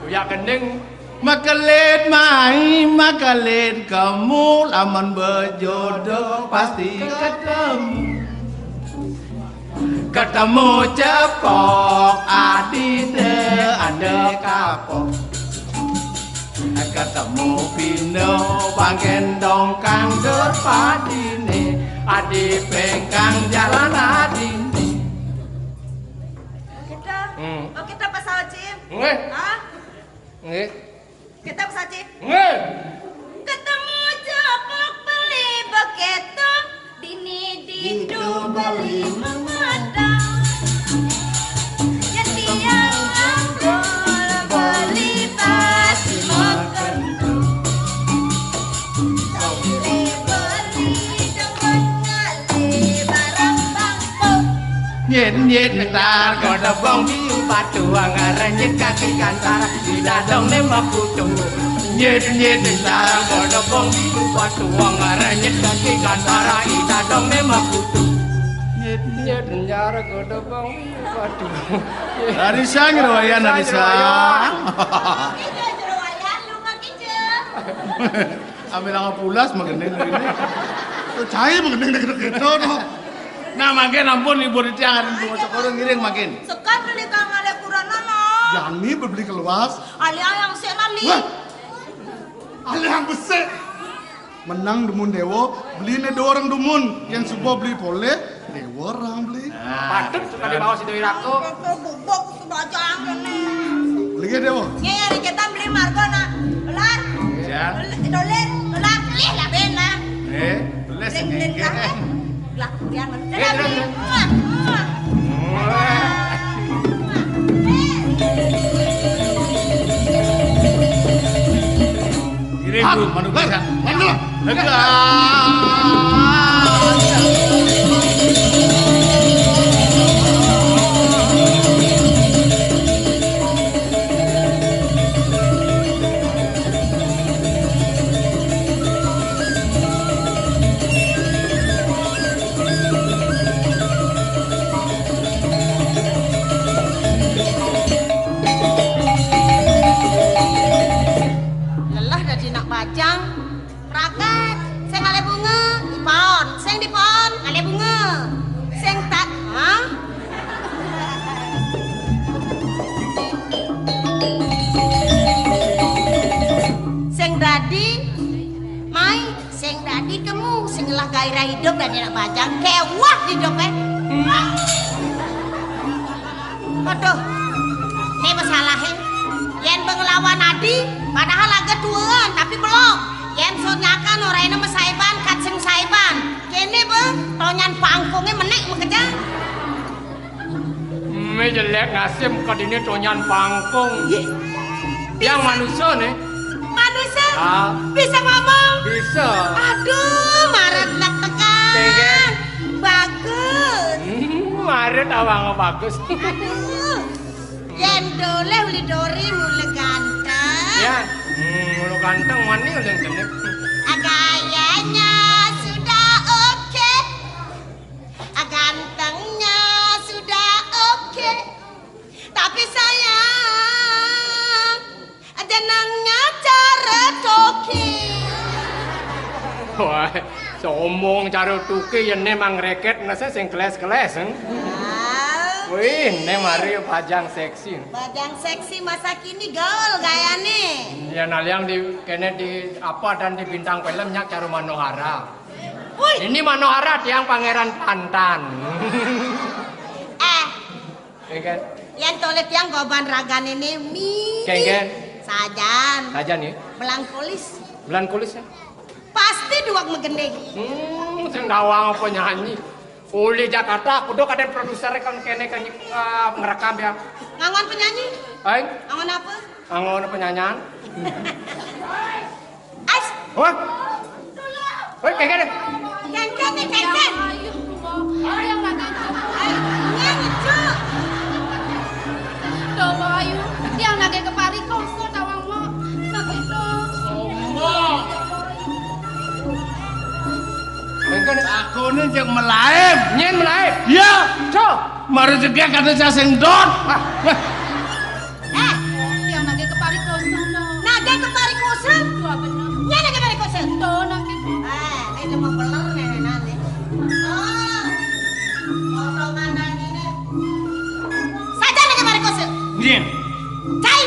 Ya gending. Makelit mai, makelit kamu, lamun bejodoh pasti ketemu. Ketemu cepok, adine ande kapok. Ketemu pino, panggendong kang dur padine, adi pengkang jalan adine. Hmm. Oke, ta Pak Saji. Nggih. Hah? Nggih. Kita Pak Saji. Nggih. Ketemu jopok beli begitu, dini ditu beli memadang. Ya tiang aku beli pasti makan. Beli-beli dengan ngali barang bangku. Nyit nyit ntar kodobong biu patuang renyit kaki kantara idadong ne makutu. Nyit nyit ntar kodobong biu patuang renyit kaki kantara idadong ne makutu. Nyit nyit ntar kodobong biu patuang. Arisan ngeroyan, arisan. Ijo jeroayan lu mah ijo. Ambil angka pulas magending ini. Tuh cai magending deket-deket tuh. Nah, makin ampun ibu di tiang hari dua sekolah ngiring makin. Sekar beli kang ale kurana mah. Jani beli keluas. Ale yang sik lali. Wah. Ale yang besik. Menang dumun dewo, beli ne dua orang dumun. Yang subo beli pole, dewo orang beli. Patut suka dibawa si Doi Rako. Kata bubuk sudah jangan nih. Beli ya dewo. Nya ya kita beli margo na. Dolar. Ya. Dolar, dolar, beli lah bena. Eh, beli lah. Lah, kemudian mana? Eh, terus, terus. Wah, wah. Kirim dulu, manuk bisa. Manuk. Lega. Lelah dadi nak bajang. Ragat, sing ale bunga, dipaon. Sing dipaon, ale bunga. Sing tak, hah? Sing dadi, mai, sing dadi kemu, sing ngelah gairah hidup dadi nak bajang, kewah hidup, eh. Waduh, ini masalahnya. Yen be ngelawan adi, padahal agak tuaan, tapi belum. Yen sonyakan ora ini mesaiban, kat sing saiban. Kene be, tonyan pangkungnya menek mekeja. Me jelek nasib kat ini tonyan pangkung. Ye. Yang manusia nih. Manusia? Ah. Bisa ngomong? Bisa. Aduh, maret nak tekan. Tenggen. Bagus. Hmm, maret awang bagus. Aduh. Yen doleh uli dori mule ganteng. Ya. Hmm, mule ganteng wani uli ganteng. Gayanya sudah oke. Gantengnya sudah oke. Tapi sayang, jenengnya cara toki. Wah, sombong cara toki ya ne mang reket nase sing keles-keles, eh? Wih, ne mari bajang seksi. Bajang seksi masa kini gaul gayane. Ya naliang di kene di apa dan di bintang film nyak cara Manohara. Wih. Ini Manohara tiang pangeran pantan. Eh, Kengken. Yang tole tiang goban ragane ne mi. Kengken. Sajan. Sajan ya. Melankolis. Melankolis ya. Pasti duak megending. Hmm, sing dawang apa nyanyi. Uli Jakarta, kudu kadang produser kan kene kan eh, ngerekam ya. Ngangon penyanyi? Hai? Ngangon apa? Ngangon penyanyan. Ais. Wah. Woi, kengken. Kengken nih, kengken. Ayo, Mbok. Ayo, Mbok. Ayo, nyanyi, Cuk. Tuh, Mbok, ayo. Tiang nagih kepari kosong tawang, Mbok. Nagih dong. Kengken. Aku ini cek melaib. Nyen melaib. Iya. Cuk. Mari cek kata saya sing dot. Ah. Eh, yang nagih kepari kosong, no. Nagih kepari kosong? Dua bener. Nya nagih kepari kosong? Tuh, nagih. Eh, ini mau beler nih, nanti. Oh, potongan lagi nih. Saja nagih kepari kosong. Nggih. Cai.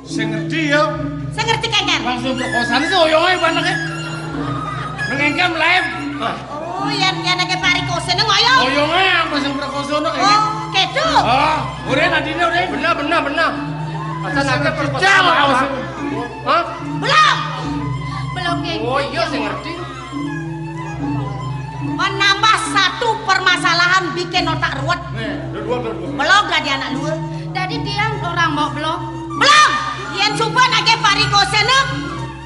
Sing ngerti ya. Sing ngerti kengken. Langsung perkosaan sih oyonge panake. Nengengke melaib. Oh, yang yang nagih kepari kosong ngoyo. Oyonge yang sing perkosa nek. Oh, Itu. Ah, ora adine ora. Bener, bener, bener. Asal nake percaya. Hah? Belum. Belum, Ki. Oh iya, sing ngerti. Menambah satu permasalahan bikin otak ruwet. Nih, udah dua, udah dua. Belum dadi anak luwe. Dadi tiang ora mau belum. Belum. Yen suba nake parigosene.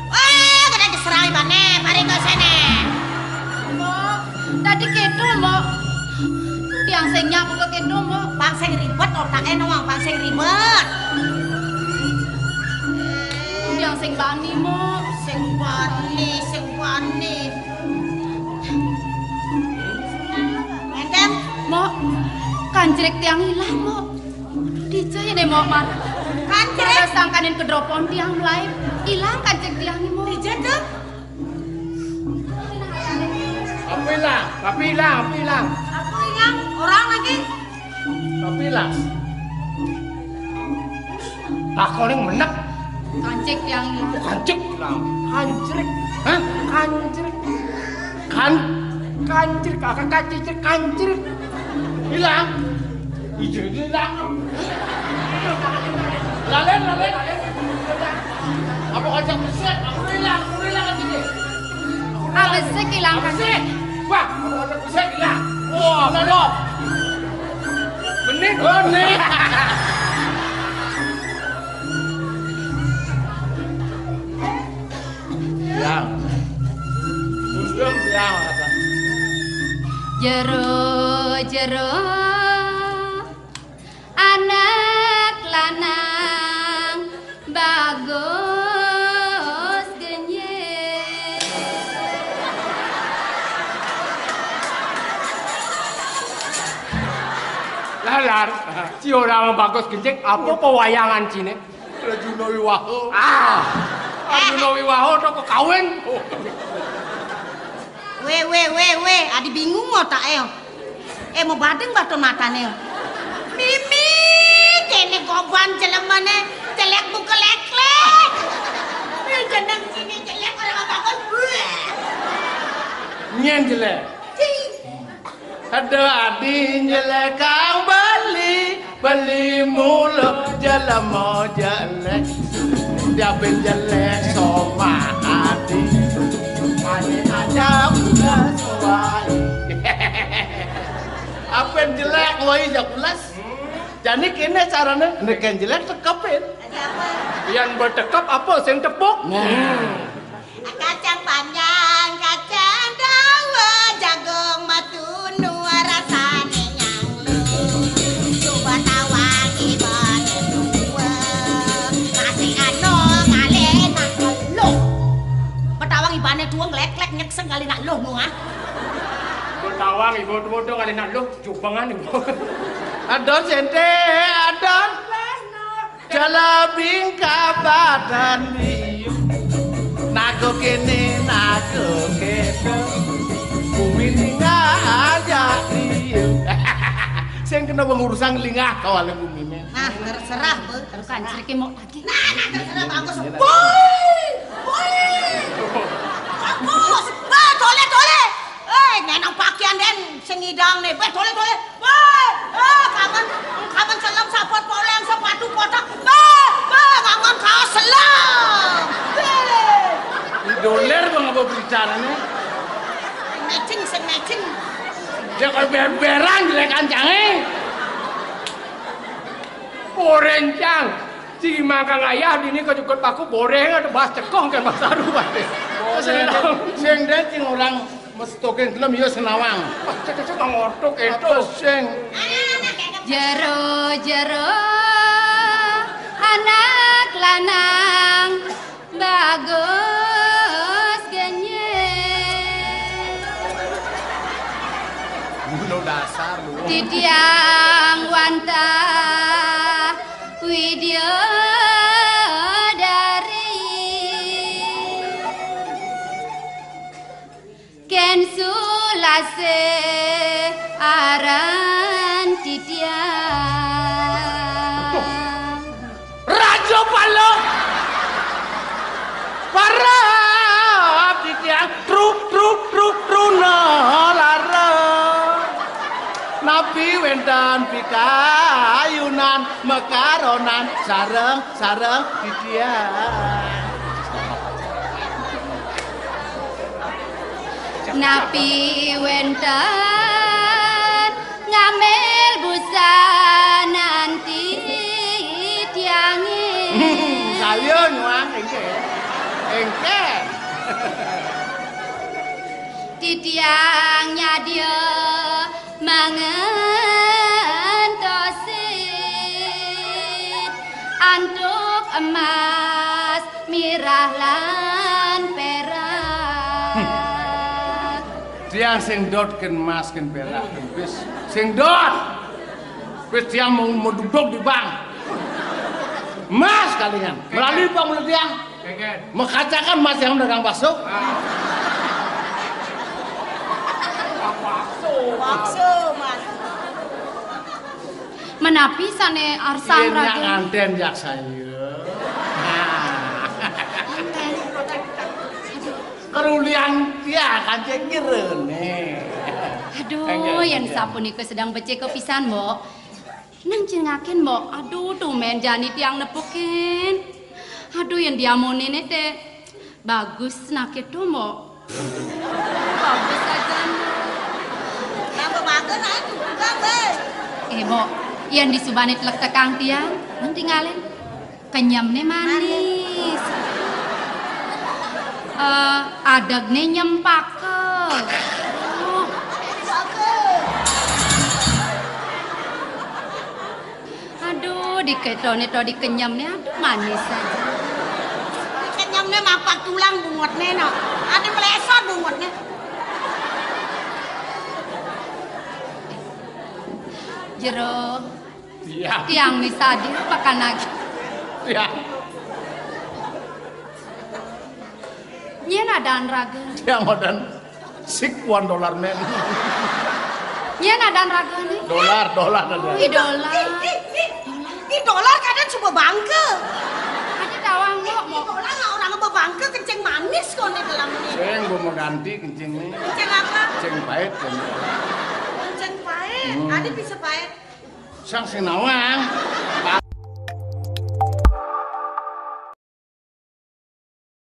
Wah, kena diserang ibane, parigosene. Mbok, dadi kedo, Mbok. Tiang sing nyak buka kedo, Mbok. Bang sing ribet otake no, Bang sing ribet. Tiang sing bani, Mbok. Sing bani, sing bani. Enten? Mbok, kancrik tiang ilang, Mbok. Dija ya ne, Mbok, mar. Kancrik. Mara sangkanin kedropon tiang mlayu. Ilang kancrik tiang, Mbok. Dija to? Apa ilang? Apa ilang? Apa ilang? Apa ilang? Orang lagi. Apa ilang? Takone menep. Kancrik tiang ilang. Oh, kancrik ilang. Kancrik. Hah? Kancrik. Kan kancrik, kakak kancrik, kancrik. Ilang. Iya, ilang. Lalen, lalen, lalen. Apa kancrik besek? Aku ilang, aku ilang aja deh. Ah, besek ilang, kan? Besek. Wah, apa kancrik besek ilang? Wah, belum. Benih. Benih. Yang. Muslim yang apa? Jero-jero anak lanang bagus genyek. Lalar, si orang bagus genyek, apa pewayangan cine? Arjuna Wiwaha. Ah. Arjuna Wiwaha to kekawin. Weh, weh, weh, weh, adi bingung otake. Eh, mau badeng baton matane. Mimi, kene goban jelemane, jelek buka leklek. Eh, jeneng sini jelek, orang apa pun. Nyen jelek. Ada adi jelekang beli, beli mula jelema jelek. Dia ben jelek soma adi. Adi aja udah suai. Apen jelek woi jakulas. Jani kene carane neken jelek tekepin. Yang bertekep apa sing tepuk? Nah. Kacang panjang, kacang dawa, jagung matunu rasane nyang lu. Coba tawang ibane dua, masih ano ngalih nak lu. Betawang ibane dua ngleklek nyekseng kali nak lu, Nung, ah. Betawang ibu dua ngalih nak lu, jubengan ibu. Adon sente, adon. Jala bingka badan liu. Nago kene, nago kene. Bumi ninggal aja liu. Sing kena pengurusan lingah kawale bumine. Nah, terserah, Bu. Terus kancrike mau lagi. Nah, nah, terserah bagus. Woi! Woi! Bagus. Bah, tole, tole. Eh, nyenang pakaian den sing ngidang ne. Bah, tole, tole. Woi, eh, kangen, kangen selem sapot poleng sepatu kotak. Bah, bah, kangen kaos selem. Bah. Doler bang apa bicarane? Matching, sing matching. Ya kok ber-beran jelek kancange. Borencang. Si mangkang ayah dini kejukut paku boreng ada bahas cekoh kan bahas aru bahas. Sing den sing orang mestokin gelem ya senawang. Wah, cek-cek ngortuk itu. Apa sing? Jero-jero anak lanang bagus genyek. Mulo dasar lu. Titiang wantah widyadari. Ken sulase aran titiang. Raja Pala. Para titiang truk, truk, truk, truna lara. Nabi wenta Pikayunan makaronan sareng-sareng titiang. Napi wénten ngambil busanan titiangé? Hmm, saya nyuang éngkén. Éngkén. Titiang nyadia mangentosin antuk emas, mirah lan pérak. Tiang sing dot kén emas kén pérak kén bis. Sing dot. Bis tiang mau, mau duduk di bank. Emas kalingan. Melalui bank menurut tiang. Mekacakan emas tiang dagang bakso. Bakso, Mas. Menapi sané arsang, Yén Raden? Ngantén jak saya. Nah. Kerulian tiang kancing ngirené. Aduh, enggak, yén enggak. Sapunika sedeng becik pisan, Mbok. Nang cingakin, Mbok. Aduh, tumén jani tiang nepukin. Aduh, yén diamoné té bagus naké to, Mbok. Bagus aja, Mbok. Nambah bagus aja, Mbok. Eh, Mbok, yén disubané tlektekang tiang, nang tingalin. Kenyemné manis. Eh, adegné nyempaka. Aduh, diketoné to dikenyemné, aduh, manis aja. Dikenyemné mapak tulang bungutné, no. Ada melesot bungutné. Jero. Iya. Tiang misadia pakan lagi. Iya. Nyén adan raga? Tiang adan sik one dollar man. Nyén adan ragané? Dolar, dolar ada. Ih, dolar. Ih, ih, ih, ih, dolar kadén suba bangké. Ada tawang, Mbok, Mbok. Dolar lah orang ba bangké kencing manis kok di dalamnya. Sing, gua mau ganti kencingnya. Kencing apa? Kencing pahit, kan. Kencing pahit. Hmm. Ada bisa pahit. Sang sing nawang.